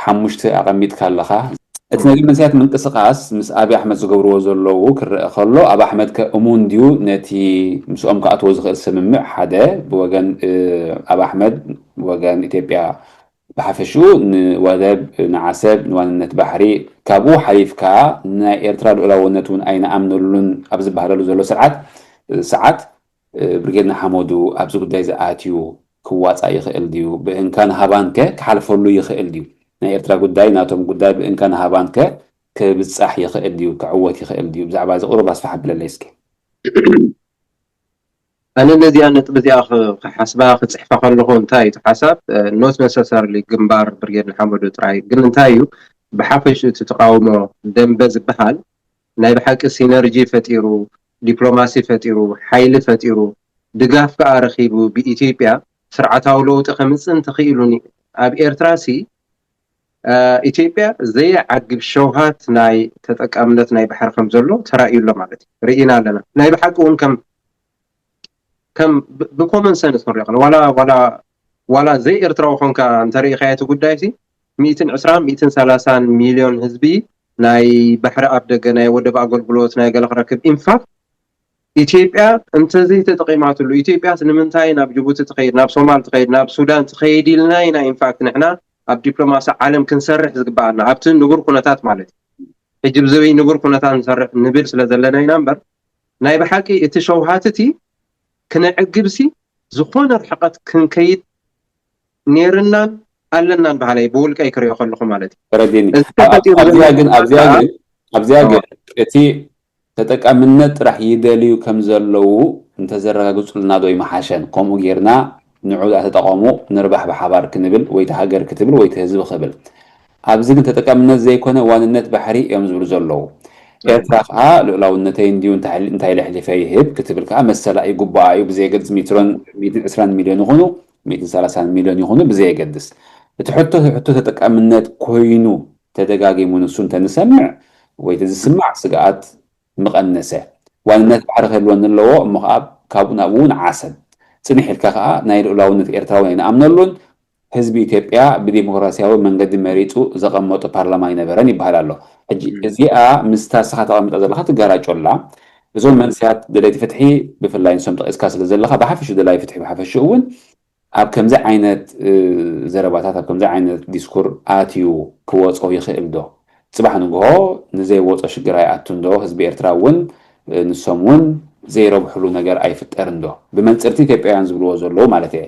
ሓሙሽተ ኣቐሚጥካ ኣለኻ። እቲ ናይ መንእሰያት ምንቅስቓስ ምስ ኣብይ ኣሕመድ ዝገብርዎ ዘለዉ ክረአ ከሎ ኣብ ኣሕመድ ከ እሙን ድዩ ነቲ ምስኦም ክኣትዎ ዝኽእል ስምምዕ ሓደ ብወገን ኣብ ኣሕመድ ወገን ኢትዮጵያ ብሓፈሽኡ ንወደብ ንዓሰብ ንዋንነት ባሕሪ ካብኡ ሓሊፍካ ናይ ኤርትራ ልኡላውነት እውን ኣይንኣምነሉን ኣብ ዝበሃለሉ ዘሎ ስርዓት ሰዓት ብርጌድ ንሓመዱ ኣብዚ ጉዳይ እዚ ኣትዩ ክዋፃእ ይኽእል ድዩ? ብእንካን ሃባን ከ ክሓልፈሉ ይኽእል ድዩ? ናይ ኤርትራ ጉዳይ ናቶም ጉዳይ ብእንካን ሃባን ከ ክብፃሕ ይኽእል ድዩ? ክዕወት ይኽእል ድዩ? ብዛዕባ እዚ ቁሩብ ኣስፍሕ ኣብለለይ እስኪ። ኣነ ነዚኣ ነጥቢ እዚኣ ክሓስባ ክፅሕፋ ከለኹ እንታይ እቲ ሓሳብ not necessarily ግንባር ብርጌድ ንሓመዱ ጥራይ ግን እንታይ እዩ ብሓፈሽኡ እቲ ተቃውሞ ደንበ ዝበሃል ናይ ብሓቂ ሲነርጂ ፈጢሩ ዲፕሎማሲ ፈጢሩ ሓይሊ ፈጢሩ ድጋፍ ከዓ ረኺቡ ብኢትዮጵያ ስርዓታዊ ለውጢ ከምፅእ እንተኽኢሉ ኣብ ኤርትራ ሲ ኢትዮጵያ ዘየዓግብ ሸውሃት ናይ ተጠቃምነት ናይ ባሕሪ ከም ዘሎ ተራእዩ ኣሎ ማለት እዩ። ርኢና ኣለና። ናይ ብሓቂ እውን ከም ከም ብኮመን ሰንስ ክንሪኦ ከለና ዋላ ዋላ ዋላ ዘይ ኤርትራዊ ኮንካ እንተሪኢኻዮ እቲ ጉዳይ ሲ ሚእትን ዕስራን ሚእትን ሰላሳን ሚልዮን ህዝቢ ናይ ባሕሪ ኣፍደገ፣ ናይ ወደብ ኣገልግሎት፣ ናይ ገለ ክረክብ። ኢንፋክት ኢትዮጵያ እንተዘይ ተጠቒማትሉ፣ ኢትዮጵያስ ንምንታይ ናብ ጅቡቲ ትኸይድ፣ ናብ ሶማል ትኸይድ፣ ናብ ሱዳን ትኸይድ ኢልና ኢና ኢንፋክት ንሕና ኣብ ዲፕሎማሲ ዓለም ክንሰርሕ ዝግበኣና፣ ኣብቲ ንቡር ኩነታት ማለት እዩ። ሕጂ ብዘበይ ንቡር ኩነታት ንሰርሕ ንብል ስለ ዘለና ኢና እምበር፣ ናይ ብሓቂ እቲ ሸውሃትቲ ክነዕግብሲ ዝኾነ ርሕቐት ክንከይድ ነይርናን ኣለናን በሃላይ ብውልቀይ ክሪኦ ከለኹ ማለት እዩ። ተረዲኒ። እዚ ኣብ- ተፈጢሩ ኣብዚኣ ዘሎ ግን ኣብዚኣ ከዓ ግን ኣብዚኣ ግን እቲ ተጠቃምነት ጥራሕ ይደልዩ ከም ዘለዉ እንተዘረጋግፁልና ዶ ይመሓሸን? ከምኡ ጌርና ንዑ ተጠቐሙ፣ ንርባሕ ብሓባር ክንብል፣ ወይ እቲ ሃገር ክትብል ወይ እቲ ህዝቢ ክብል። ኣብዚ ግን ተጠቃምነት ዘይኮነ ዋንነት ባሕሪ እዮም ዝብሉ ዘለዉ። ኤርትራ ከዓ ልኡላውነተይ እንዲዩ እንታይ እንታይ ለሕሊፈ ይህብ ክትብል ከዓ መሰላ እዩ፣ ግቡኣ እዩ። ብዘየገድስ ሚትሮን ሚእትን ዕስራን ሚልዮን ይኹኑ ሚእትን ሰላሳን ሚልዮን ይኹኑ ብዘየገድስ፣ እቲ ሕቶ ሕቶ ተጠቃምነት ኮይኑ ተደጋጊሙ ንሱ እንተንሰምዕ ወይ ዝስማዕ ስግኣት ምቐነሰ። ዋንነት ባሕሪ ክህልወኒ ኣለዎ፣ እሞ ከዓ ካብኡ ናብኡ እውን ዓሰብ። ፅንሕ ኢልካ ከዓ ናይ ልኡላውነት ኤርትራውን ኣይንኣምነሉን፣ ህዝቢ ኢትዮጵያ ብዲሞክራሲያዊ መንገዲ መሪፁ ዘቐመጦ ፓርላማ ኣይነበረን ይበሃል ኣሎ። ሕጂ እዚኣ ምስታ ንስኻ ተቐምጣ ዘለኻ ትጋራጮ ኣላ። እዞም መንስያት ደለይቲ ፍትሒ ብፍላይ ንሶም ጠቒስካ ስለ ዘለኻ ብሓፈሽኡ ደላይ ፍትሒ ብሓፈሽኡ እውን ኣብ ከምዚ ዓይነት እ፣ ዘረባታት ኣብ ከምዚ ዓይነት ዲስኩር ኣትዩ ክወጾ ይኽእል ዶ? ጽባሕ ንግሆ ንዘይወጾ ሽግር ኣይኣቱን ዶ? ህዝቢ ኤርትራ እውን እ፣ ንሶም እውን ዘይረብሕሉ ነገር ኣይፍጠርን ዶ? ብመንጽርቲ ኢትዮጵያውያን ዝብልዎ ዘለዉ ማለት እየ።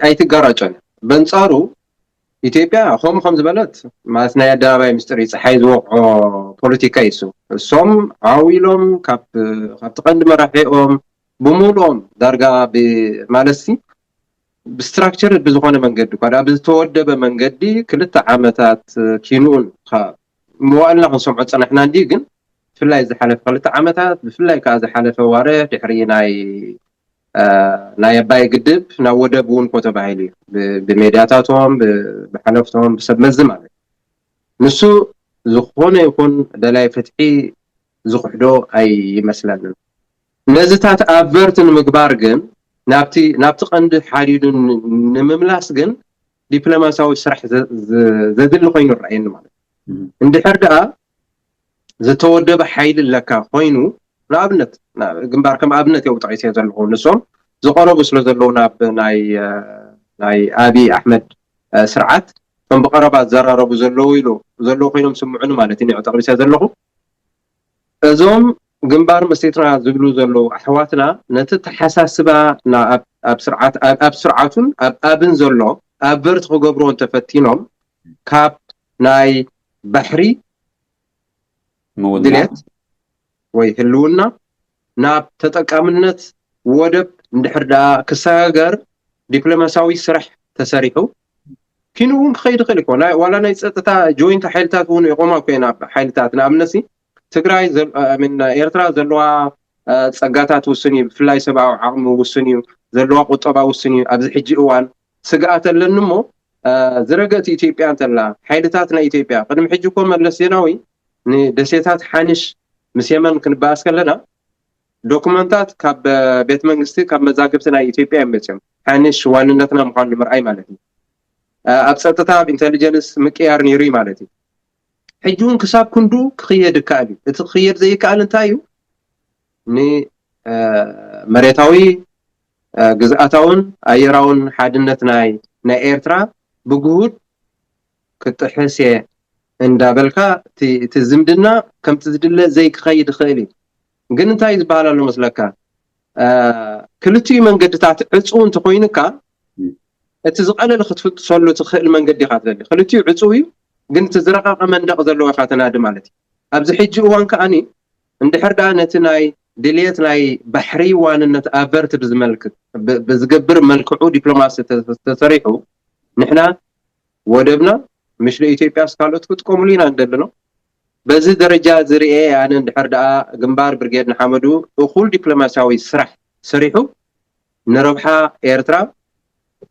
ኣይትጋራጮን። በንጻሩ ኢትዮጵያ ከምኡ ከም ዝበለት ማለት ናይ ኣደባባይ ምስጢር እዩ። ፀሓይ ዝወቕዖ ፖለቲካ እዩ እሱ። እሶም ዓው ኢሎም ካብ ካብቲ ቀንዲ መራሒኦም ብምሉኦም ዳርጋ ማለት ሲ ብስትራክቸር ብዝኾነ መንገዲ እኳ ብዝተወደበ መንገዲ ክልተ ዓመታት ኪንኡን መዋእልና ክንሰምዖ ፀናሕና እንዲ ግን ብፍላይ ዝሓለፈ ክልተ ዓመታት ብፍላይ ከዓ ዝሓለፈ ዋረ ድሕሪ ናይ ናይ ኣባይ ግድብ ናብ ወደብ እውን ኮ ተባሂሉ እዩ ብሜድያታቶም ብሓለፍቶም ብሰብ መዚ ማለት ንሱ ዝኾነ ይኹን ደላይ ፍትሒ ዝኽሕዶ ኣይመስለንን። ነዚታት ኣቨርት ንምግባር ግን ናብቲ ናብቲ ቀንዲ ሓዲዱ ንምምላስ ግን ዲፕሎማሲያዊ ስራሕ ዘድሊ ኮይኑ ይረኣየኒ ማለት እንድሕር ደኣ ዝተወደበ ሓይሊ ኣለካ ኮይኑ ንኣብነት ግንባር ከም ኣብነት የው ጠቂሰ ዘለኹ ንሶም ዝቀረቡ ስለ ዘለዉ ናብ ናይ ናይ ኣብይ ኣሕመድ ስርዓት ከም ብቀረባ ዘራረቡ ዘለዉ ኢሉ ዘለዉ ኮይኖም ስምዑኒ ማለት እዩ ጠቂሰ ዘለኹ እዞም ግንባር መሴትና ዝብሉ ዘለዉ ኣሕዋትና ነቲ ተሓሳስባ ኣብ ስርዓቱን ኣብ ኣብን ዘሎ ኣቨርት ክገብርዎ እንተፈቲኖም ካብ ናይ ባሕሪ ድሌት ወይ ህልውና ናብ ተጠቃምነት ወደብ እንድሕር ደኣ ክሰጋገር ዲፕሎማሲያዊ ስራሕ ተሰሪሑ ኪኑ እውን ክኸይድ ይኽእል ይኮ ዋላ ናይ ፀጥታ ጆይንት ሓይልታት እውን የቆማ ኮይና ሓይልታት ንኣብነሲ ትግራይ ኤርትራ ዘለዋ ፀጋታት ውስን እዩ ብፍላይ ሰብኣዊ ዓቕሚ ውስን እዩ ዘለዋ ቁጠባ ውስን እዩ ኣብዚ ሕጂ እዋን ስግኣት ኣለኒ እሞ ዝረገት ኢትዮጵያ እንተላ ሓይልታት ናይ ኢትዮጵያ ቅድሚ ሕጂ እኮ መለስ ዜናዊ ንደሴታት ሓንሽ ምስ የመን ክንበኣስ ከለና ዶክመንታት ካብ ቤት መንግስቲ ካብ መዛግብቲ ናይ ኢትዮጵያ እዮም መፅኦም ሓንሽ ዋንነትና ምኳኑ ንምርኣይ ማለት እዩ ኣብ ፀጥታ ኣብ ኢንቴሊጀንስ ምቅያር ነይሩ እዩ ማለት እዩ ሕጂ እውን ክሳብ ክንዱ ክኽየድ ይከኣል እዩ እቲ ክኽየድ ዘይከኣል እንታይ እዩ ንመሬታዊ ግዝኣታውን ኣየራውን ሓድነት ናይ ናይ ኤርትራ ብግሁድ ክጥሕስ እየ እንዳበልካ እቲ ዝምድና ከምቲ ዝድለ ዘይክኸይድ ይኽእል እዩ ግን እንታይ ዝበሃል ኣሎ መስለካ ክልቲኡ መንገድታት ዕፁው እንተኮይኑካ እቲ ዝቀለለ ክትፍጥሰሉ ትኽእል መንገዲ ኢካ ትደሊ ክልቲኡ ዕፁው እዩ ግን እቲ ዝረቀቀ መንደቅ ዘለዎ ኢካ ተናዲ ማለት እዩ ኣብዚ ሕጂ እዋን ከዓኒ እንድሕር ደኣ ነቲ ናይ ድልየት ናይ ባሕሪ ዋንነት ኣቨርት ብዝመልክት ብዝገብር መልክዑ ዲፕሎማሲ ተሰሪሑ ንሕና ወደብና ምሽ ኢትዮጵያ ስካልኦት ክጥቀሙሉ ኢና እንደሊ ነው በዚ ደረጃ ዝርኤ ኣነ እንድሕር ደኣ ግንባር ብርጌድ ንሓመዱ እኩል ዲፕሎማሲያዊ ስራሕ ሰሪሑ ንረብሓ ኤርትራ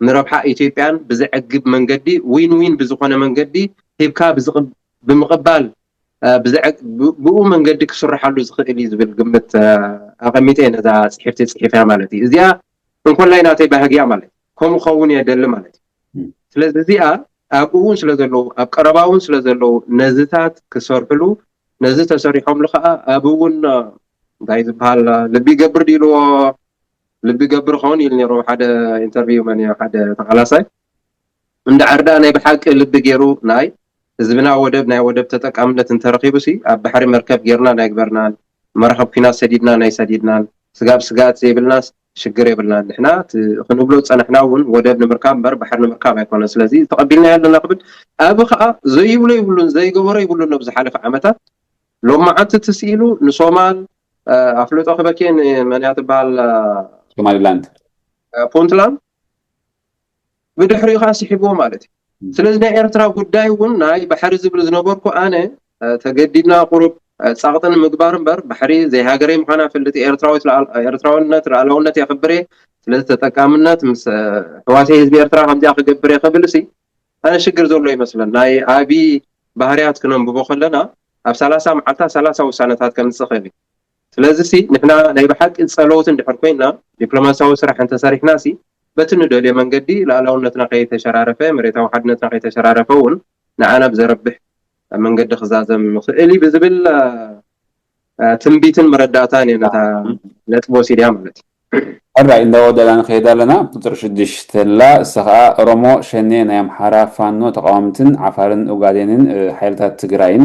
ንረብሓ ኢትዮጵያን ብዘዕግብ መንገዲ ዊን ዊን ብዝኾነ መንገዲ ሂብካ ብምቕባል ብኡ መንገዲ ክስርሓሉ ዝኽእል እዩ ዝብል ግምት ኣቐሚጠ ነዛ ፅሒፍቲ ፅሒፍያ ማለት እዩ እዚኣ እንኮላይ ናተይ ባህግያ ማለት ከምኡ ኸውን እየ ደሊ ማለት እዩ ስለዚ እዚኣ ኣብኡ እውን ስለ ዘለዉ፣ ኣብ ቀረባ እውን ስለ ዘለዉ፣ ነዚታት ክሰርሕሉ፣ ነዚ ተሰሪሖምሉ ከዓ ኣብኡ እውን እንታይ ዝበሃል ልቢ ይገብር ድኢልዎ፣ ልቢ ይገብር ኸውን ኢሉ ነይሩ ሓደ ኢንተርቪው መን ሓደ ተቃላሳይ። እንድዓር ደኣ ናይ ብሓቂ ልቢ ገይሩ ናይ ህዝብና ወደብ፣ ናይ ወደብ ተጠቃምነት እንተረኺቡ ሲ ኣብ ባሕሪ መርከብ ጌርና ናይ ግበርናን መራኸብ ኩናት ሰዲድና ናይ ሰዲድናን ስጋብ ስጋት ዘይብልናስ ሽግር የብልናን። ንሕና እቲ ክንብሎ ዝጸናሕና እውን ወደብ ንምርካብ እምበር ባሕሪ ንምርካብ ኣይኮነን። ስለዚ ተቐቢልና ኣለና ክብል ኣብ ኸኣ ዘይብሎ ይብሉን ዘይገበሮ ይብሉን ኣብ ዝሓለፈ ዓመታት ሎማዓንቲ ትስኢሉ ንሶማል ኣፍልጦ ክበኬ ንመንያ ትበሃል ሶማሊላንድ ፑንትላንድ ብድሕሪኡ ከዓ ስሒብዎ ማለት እዩ። ስለዚ ናይ ኤርትራ ጉዳይ እውን ናይ ባሕሪ ዝብል ዝነበርኩ ኣነ ተገዲድና ቁሩብ ፃቕጥን ምግባር እምበር ባሕሪ ዘይሃገረይ ምዃና ፈልጥ ኤርትራዊት ኤርትራውነት ሉዓላውነት የኽብር እየ። ስለዚ ተጠቃምነት ምስ ኣሕዋተይ ህዝቢ ኤርትራ ከምዚኣ ክገብር እየ ክብል ሲ ኣነ ሽግር ዘሎ ይመስለን። ናይ ኣብይ ባህርያት ክነንብቦ ከለና ኣብ ሰላሳ መዓልታት ሰላሳ ውሳነታት ከምፅእ ክእል እዩ። ስለዚ ሲ ንሕና ናይ ብሓቂ ጸለውቲ እንድሕር ኮይና ዲፕሎማሲያዊ ስራሕ እንተሰሪሕና ሲ በቲ ንደልዮ መንገዲ ሉዓላውነትና ከይተሸራረፈ መሬታዊ ሓድነትና ከይተሸራረፈ እውን ንዓና ብዘረብሕ መንገዲ ክዛዘም ይኽእል እዩ ብዝብል ትንቢትን መረዳእታን እየ ነታ ነጥቢ ወሲድያ ማለት እዩ። ሕራይ እንዳወደላ ንኸይድ ኣለና። ቁፅሪ ሽዱሽተ ላ እሳ ከዓ ኦሮሞ ሸኔ ናይ ኣምሓራ ፋኖ ተቃወምትን ዓፋርን ኡጋዴንን ሓይልታት ትግራይን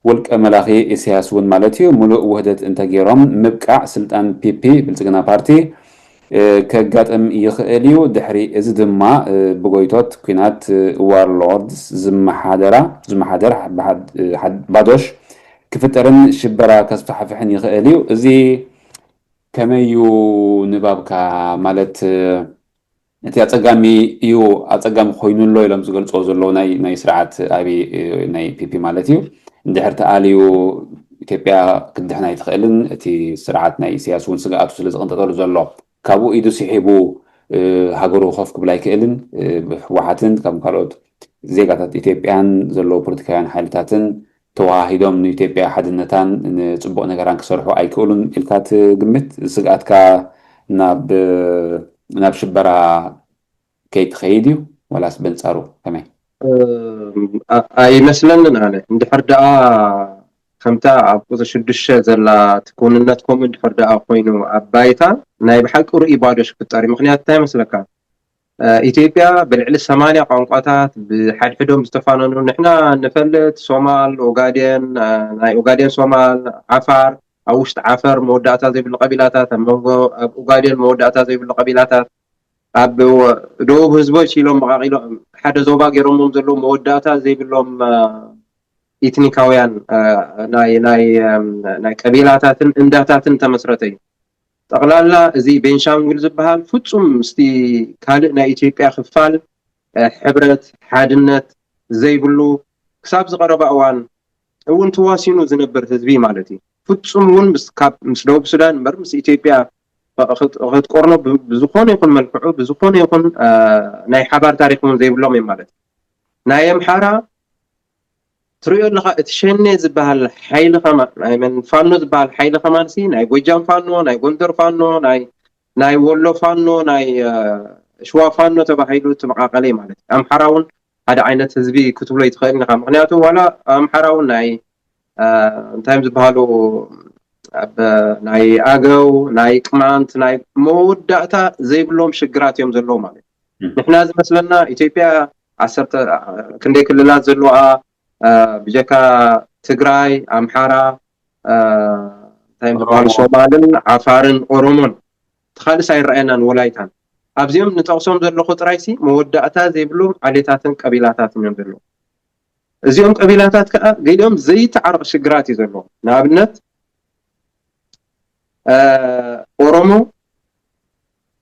ውልቀ መላኺ ኢሳያስ እውን ማለት እዩ ሙሉእ ውህደት እንተገይሮም ምብቃዕ ስልጣን ፒፒ ብልፅግና ፓርቲ ከጋጥም ይኽእል እዩ። ድሕሪ እዚ ድማ ብጎይቶት ኲናት ዋርሎርድስ ዝመሓደራ ዝመሓደር ባዶሽ ክፍጠርን ሽበራ ከስፋሕፍሕን ይኽእል እዩ። እዚ ከመይ እዩ ንባብካ? ማለት እቲ ኣፀጋሚ እዩ ኣፀጋሚ ኮይኑ ኣሎ ኢሎም ዝገልፅዎ ዘለዉ ናይ ናይ ስርዓት ኣብይ ናይ ፒፒ ማለት እዩ። እንድሕር ተኣልዩ ኢትዮጵያ ክትድሕን ኣይትኽእልን። እቲ ስርዓት ናይ ኢሳያስ እውን ስግኣቱ ስለ ዝቕንጠጠሉ ዘሎ ካብኡ ኢዱ ስሒቡ ሃገሩ ኮፍ ክብል ኣይክእልን። ብህወሓትን ከም ካልኦት ዜጋታት ኢትዮጵያን ዘለዉ ፖለቲካውያን ሓይልታትን ተዋሂዶም ንኢትዮጵያ ሓድነታን ንፅቡቕ ነገራን ክሰርሑ ኣይክእሉን ኢልካ ትግምት? ስግኣትካ ናብ ናብ ሽበራ ከይትኸይድ እዩ ወላስ በንፃሩ ከመይ? ኣይመስለንን ኣነ እንድሕር ደኣ ከምታ ኣብ ቁፅሪ ሽዱሽተ ዘላ እቲ ክውንነት ከምኡ እንድሕር ደኣ ኮይኑ ኣብ ባይታ ናይ ብሓቂ ርእይ ባዶሽ ክፍጠር እዩ። ምክንያቱ እንታይ ይመስለካ? ኢትዮጵያ ብልዕሊ ሰማንያ ቋንቋታት ብሓድሕዶም ዝተፋነኑ ንሕና ንፈልጥ ሶማል፣ ኦጋዴን፣ ናይ ኦጋዴን ሶማል፣ ዓፋር፣ ኣብ ውሽጢ ዓፈር መወዳእታ ዘይብሉ ቀቢላታት፣ ኣብ መንጎ ኣብ ኦጋዴን መወዳእታ ዘይብሉ ቀቢላታት፣ ኣብ ደቡብ ህዝቦች ኢሎም መቃቂሎም ሓደ ዞባ ገይሮሞም ዘለዉ መወዳእታ ዘይብሎም ኢትኒካውያን ናይ ናይ ናይ ቀቢላታትን እንዳታትን ተመስረተ እዩ። ጠቕላላ እዚ ቤንሻንጉል ዝበሃል ፍጹም ምስቲ ካልእ ናይ ኢትዮጵያ ክፋል ሕብረት ሓድነት ዘይብሉ ክሳብ ዝቐረባ እዋን እውን ተዋሲኑ ዝነብር ህዝቢ ማለት እዩ። ፍጹም እውን ምስ ደቡብ ሱዳን እምበር ምስ ኢትዮጵያ ክትቆርኖ ብዝኾነ ይኹን መልክዑ ብዝኾነ ይኹን ናይ ሓባር ታሪክ እውን ዘይብሎም እዮም ማለት እዩ። ናይ ኣምሓራ ትሪኦ ኣለኻ እቲ ሸኔ ዝበሃል ሓይሊ ከማን ናይ መን ፋኖ ዝበሃል ሓይሊ ከማን ሲ ናይ ጎጃም ፋኖ ናይ ጎንደር ፋኖ ናይ ናይ ወሎ ፋኖ ናይ ሽዋ ፋኖ ተባሂሉ ትመቃቀለ ማለት እዩ። ኣምሓራ እውን ሓደ ዓይነት ህዝቢ ክትብሎ ይትኽእል ኢኻ። ምክንያቱ ዋላ ኣምሓራ እውን ናይ እንታይ እዮም ዝበሃሉ ኣብ ናይ ኣገው ናይ ቅማንት ናይ መወዳእታ ዘይብሎም ሽግራት እዮም ዘለዉ ማለት እዩ። ንሕና ዝመስለና ኢትዮጵያ ዓሰርተ ክንደይ ክልላት ዘለዋ ብጀካ ትግራይ፣ ኣምሓራ፣ እንታይ ዝበሃሉ ሶማልን ዓፋርን ኦሮሞን እቲ ካልእስ ኣይረኣየናን ወላይታን ኣብዚኦም ንጠቕሶም ዘለኹ ጥራይሲ መወዳእታ ዘይብሎም ዓሌታትን ቀቢላታትን እዮም ዘለዉ። እዚኦም ቀቢላታት ከዓ ገሊኦም ዘይተዓረቕ ሽግራት እዩ ዘለዎም። ንኣብነት ኦሮሞ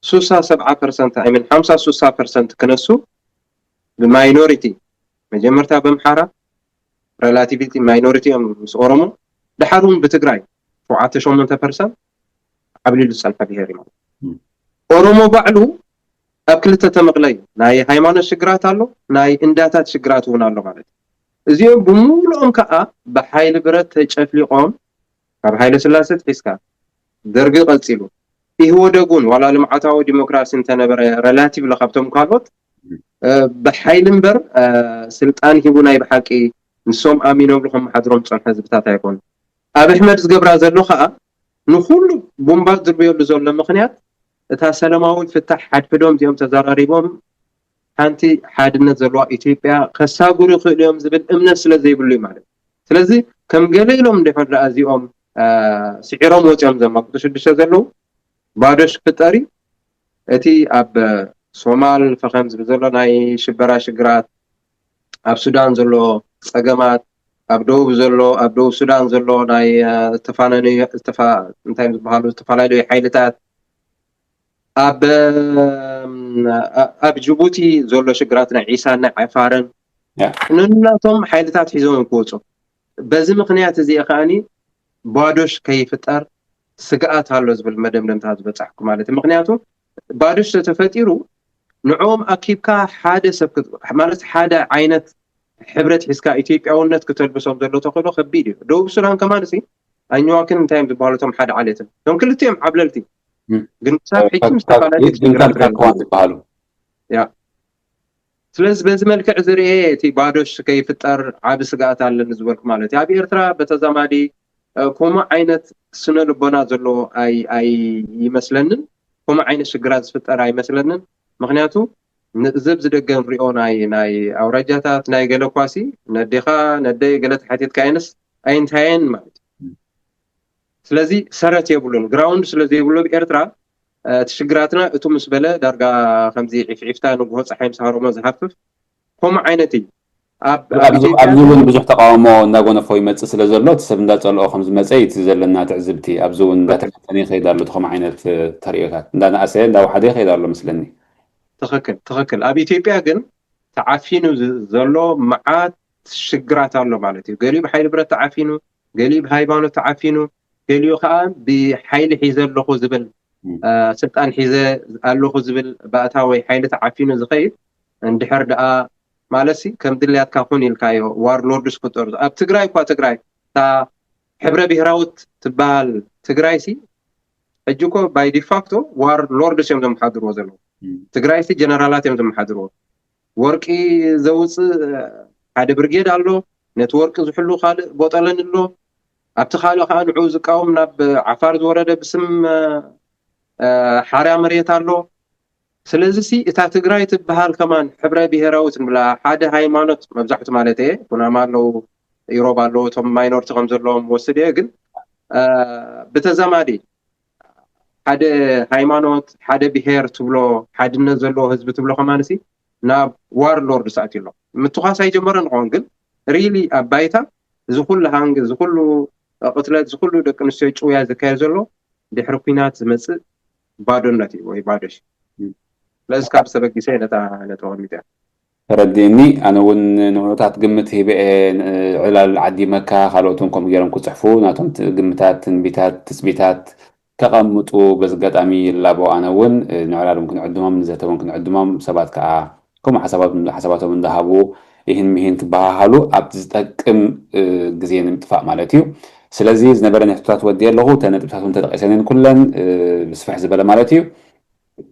ሱሳ ሰብዓ ፐርሰንት ኣይምን ሓምሳ ሱሳ ፐርሰንት ክነሱ ብማይኖሪቲ መጀመርታ በምሓራ ሬላቲቪቲ ማይኖሪቲ እዮም ምስ ኦሮሞ ድሓር እውን ብትግራይ ሸውዓተ ሸሞንተ ፐርሰንት ዓብሊሉ ዝፀንሐ ብሄር እዩ ማለት ኦሮሞ ባዕሉ ኣብ ክልተ ተመቕለ እዩ። ናይ ሃይማኖት ሽግራት ኣሎ፣ ናይ እንዳታት ሽግራት እውን ኣሎ ማለት እዩ። እዚኦም ብምሉኦም ከዓ ብሓይሊ ብረት ተጨፍሊቖም ካብ ሃይለ ስላሴ ጥሒስካ ደርጊ ቀፂሉ ኢህወደግ እውን ዋላ ልምዓታዊ ዲሞክራሲ እንተነበረ ሬላቲቭሊ ካብቶም ካልኦት ብሓይሊ እምበር ስልጣን ሂቡ ናይ ብሓቂ ንሶም ኣሚኖምሉ ከመሓድሮም ዝፀንሑ ህዝብታት ኣይኮኑ። ኣብ ኣሕመድ ዝገብራ ዘሎ ከዓ ንኩሉ ቡምባ ዝድርብየሉ ዘሎ ምክንያት እታ ሰላማዊ ፍታሕ ሓድሕዶም እዚኦም ተዘራሪቦም ሓንቲ ሓድነት ዘለዋ ኢትዮጵያ ከሳጉሩ ይኽእሉ እዮም ዝብል እምነት ስለ ዘይብሉ እዩ ማለት። ስለዚ ከም ገለ ኢሎም እንድሕር ደኣ እዚኦም ስዒሮም ወፂኦም ዘማግጡ ሽዱሽተ ዘለዉ ባዶሽ ክፍጠር እዩ። እቲ ኣብ ሶማል ፈኸም ዝብል ዘሎ ናይ ሽበራ ሽግራት፣ ኣብ ሱዳን ዘሎ ፀገማት፣ ኣብ ደቡብ ዘሎ ኣብ ደቡብ ሱዳን ዘሎ ናይ ዝተፋላለዩ እንታይ ዝበሃሉ ዝተፈላለዩ ሓይልታት፣ ኣብ ኣብ ጅቡቲ ዘሎ ሽግራት ናይ ዒሳን ናይ ዓፋርን ንናቶም ሓይልታት ሒዞም ክወፁ። በዚ ምክንያት እዚ ከዓኒ ባዶሽ ከይፍጠር ስግኣት ኣሎ ዝብል መደምደምታ ዝበፃሕኩ ማለት እዩ። ምክንያቱ ባዶሽ ተተፈጢሩ ንዕኦም ኣኪብካ ሓደ ሰብ ማለት ሓደ ዓይነት ሕብረት ሒዝካ ኢትዮጵያውነት ክተልብሶም ዘሎ ተኽእሎ ከቢድ እዩ። ደቡብ ሱዳን ከማን ሲ ኣኝዋክን እንታይ እዮም ዝበሃሉ እቶም ሓደ ዓሌትን እቶም ክልቲኦም ዓብለልቲ ግን ክሳብ ሕጂ ምስ ዝተፈላለዩ ሽግራት ዝበሃሉ ያ ስለዚ በዚ መልክዕ ዝርኤ እቲ ባዶሽ ከይፍጠር ዓቢ ስግኣት ኣለኒ ዝበልኩ ማለት እዩ። ኣብ ኤርትራ በተዛማዲ ከምኡ ዓይነት ስነ ልቦና ዘሎ ኣይመስለንን። ከምኡ ዓይነት ሽግራት ዝፍጠር ኣይመስለንን። ምክንያቱ ንእዘብ ዝደገ ንሪኦ ናይ ናይ ኣውራጃታት ናይ ገለ ኳሲ ነዴኻ ነደይ ገለ ተሓቲትካ ይንስ ኣይንታየን ማለት እዩ። ስለዚ ሰረት የብሉን ግራውንድ ስለ ዘይብሉ ኣብ ኤርትራ እቲ ሽግራትና እቱ ምስ በለ ዳርጋ ከምዚ ዒፍዒፍታ ንግሆ ፀሓይ ምስ ሃረሞ ዝሃፍፍ ከምኡ ዓይነት እዩ። ኣብዚ እውን ብዙሕ ተቃውሞ እንዳጎነፎ ይመፅእ ስለ ዘሎ እቲ ሰብ እንዳፀልኦ ከም ዝመፀ እቲ ዘለና ትዕዝብቲ ኣብዚ እውን እንዳተፈተነ ይኸይድ ኣሎ። እቲ ከምኡ ዓይነት ተርእዮታት እንዳነኣሰ እንዳወሓደ ይኸይድ ኣሎ መስለኒ። ትኽክል ትኽክል። ኣብ ኢትዮጵያ ግን ተዓፊኑ ዘሎ መዓት ሽግራት ኣሎ ማለት እዩ። ገሊኡ ብሓይሊ ብረት ተዓፊኑ፣ ገሊኡ ብሃይማኖት ተዓፊኑ፣ ገሊኡ ከዓ ብሓይሊ ሒዘ ኣለኹ ዝብል ስልጣን ሒዘ ኣለኹ ዝብል ባእታ ወይ ሓይሊ ተዓፊኑ ዝኸይድ እንድሕር ደኣ ማለትሲ ከም ድልያትካ ኩን ኢልካዮ ዋር ሎርድስ ክጠርዙ ኣብ ትግራይ እኳ ትግራይ እታ ሕብረ ብሄራዊት ትበሃል ትግራይሲ ሕጂ እኮ ባይ ዲፋክቶ ዋር ሎርድስ እዮም ዘመሓድርዎ ዘለዉ። ትግራይሲ ጀነራላት እዮም ዘመሓድርዎ። ወርቂ ዘውፅእ ሓደ ብርጌድ ኣሎ። ነቲ ወርቂ ዝሕሉ ካልእ ቦጠለን ኣሎ። ኣብቲ ካልእ ከዓ ንዑ ዝቃወም ናብ ዓፋር ዝወረደ ብስም ሓርያ መሬት ኣሎ። ስለዚ ሲ እታ ትግራይ ትበሃል ከማን ሕብረ ብሄራዊት ንብላ ሓደ ሃይማኖት መብዛሕቱ ማለት እየ ኩናማ ኣለዉ ኢሮብ ኣለዉ እቶም ማይኖርቲ ከም ዘለዎም ወስድ እየ ግን ብተዛማዲ ሓደ ሃይማኖት ሓደ ብሄር ትብሎ ሓድነት ዘለዎ ህዝቢ ትብሎ ከማንሲ ናብ ዋር ሎርድ ሰኣት ኣሎ ምትኳስ ኣይጀመረን ንኾን ግን ሪሊ ኣብ ባይታ እዚ ኩሉ ሃንግ እዚ ኩሉ ቅትለት እዚ ኩሉ ደቂ ኣንስትዮ ጭውያ ዝካየድ ዘሎ ድሕሪ ኩናት ዝመፅእ ባዶነት እዩ ወይ ባዶሽ ስለዚ ካብ ዝተበጊሰ ነታ ነጥቢ ኣቐሚጠ ተረዲእኒ። ኣነ እውን ንዑታት ግምት ሂበ ዕላል ዓዲመካ ካልኦት እውን ከምኡ ገይሮም ክፅሕፉ ናቶም ግምታት ትንቢታት ትፅቢታት ከቐምጡ በዚ ኣጋጣሚ ይላቦ። ኣነ እውን ንዕላል እውን ክንዕድሞም ንዘተ እውን ክንዕድሞም ሰባት ከዓ ከምኡ ሓሳባቶም እንዳሃቡ ይህን ምሂን ክበሃሃሉ ኣብቲ ዝጠቅም ግዜ ንምጥፋእ ማለት እዩ። ስለዚ ዝነበረ ነጥብታት ወዲየ ኣለኹ። እተን ነጥብታት እውን ተጠቂሰንን ኩለን ብስፍሕ ዝበለ ማለት እዩ።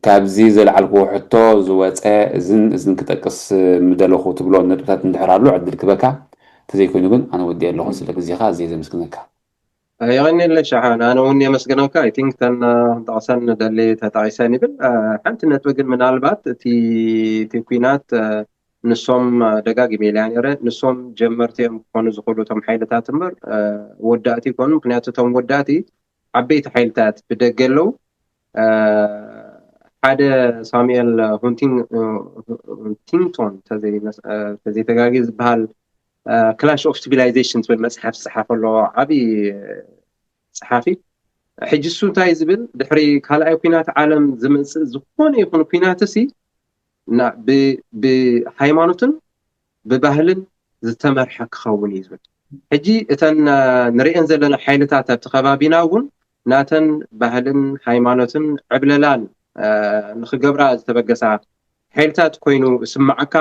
ካብዚ ዘልዓልክዎ ሕቶ ዝወፀ እዝን እዝን ክጠቅስ ምደለኹ ትብሎ ነጥብታት እንድሕር ኣሎ ዕድል ክበካ፣ እንተዘይኮይኑ ግን ኣነ ወዲየ ኣለኹ። ስለ ግዜኻ ኣዝየ ዘመስግነካ። የቐንየለይ ሸሓን፣ ኣነ እውን የመስግነካ። I think እተን ክንጠቕሰን ንደሊ ተጠቒሰን ይብል። ሓንቲ ነጥቢ ግን ምናልባት እቲ እቲ ኲናት ንሶም ደጋጊመ ኢለያ ነይረ፣ ንሶም ጀመርቲ እዮም ክኾኑ ዝኽእሉ እቶም ሓይልታት እምበር ወዳእቲ ይኮኑ። ምክንያቱ እቶም ወዳእቲ ዓበይቲ ሓይልታት ብደገ ኣለዉ። ሓደ ሳሙኤል ሁንቲንግቶን ተዘይተጋጊ ዝበሃል ክላሽ ኦፍ ሲቪላይዜሽን ዝብል መፅሓፍ ዝፀሓፈ ኣሎ ዓብዪ ፀሓፊ። ሕጂ እሱ እንታይ ዝብል ድሕሪ ካልኣይ ኩናት ዓለም ዝመፅእ ዝኾነ ይኹን ኩናት ሲ ብሃይማኖትን ብባህልን ዝተመርሐ ክኸውን እዩ ዝብል። ሕጂ እተን ንርእየን ዘለና ሓይልታት ኣብቲ ከባቢና እውን ናተን ባህልን ሃይማኖትን ዕብለላን ንክገብራ ዝተበገሳ ሓይልታት ኮይኑ ስማዓካ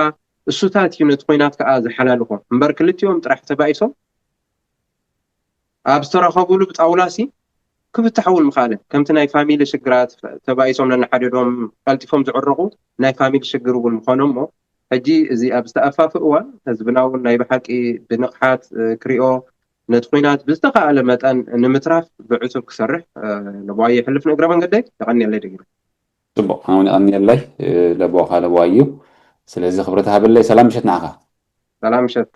እሱታት እዩ ነቲ ኮይናት ከዓ ዝሓላልፎ እምበር ክልቲኦም ጥራሕ ተባኢሶም ኣብ ዝተረኸቡሉ ብጣውላ ሲ ክፍታሕ እውን ምኽኣለ ከምቲ ናይ ፋሚሊ ሽግራት ተባኢሶም ነንሓደዶም ቀልጢፎም ዝዕረቑ ናይ ፋሚሊ ሽግር እውን ምኾኖ እሞ ሕጂ እዚ ኣብ ዝተኣፋፍእ እዋን ህዝብና እውን ናይ ብሓቂ ብንቕሓት ክሪኦ፣ ነቲ ኲናት ብዝተኻእለ መጠን ንምትራፍ ብዕቱብ ክሰርሕ ለቦዋየ የሕልፍ ንእግረ መንገደይ። የቐንየለይ ደጊመ። ፅቡቕ፣ ኣነ እውን የቐንየለይ ለቦኻ ለቦዋዩ። ስለዚ ክብረት ሃበለይ። ሰላም ምሸት ንዓኻ። ሰላም ምሸት።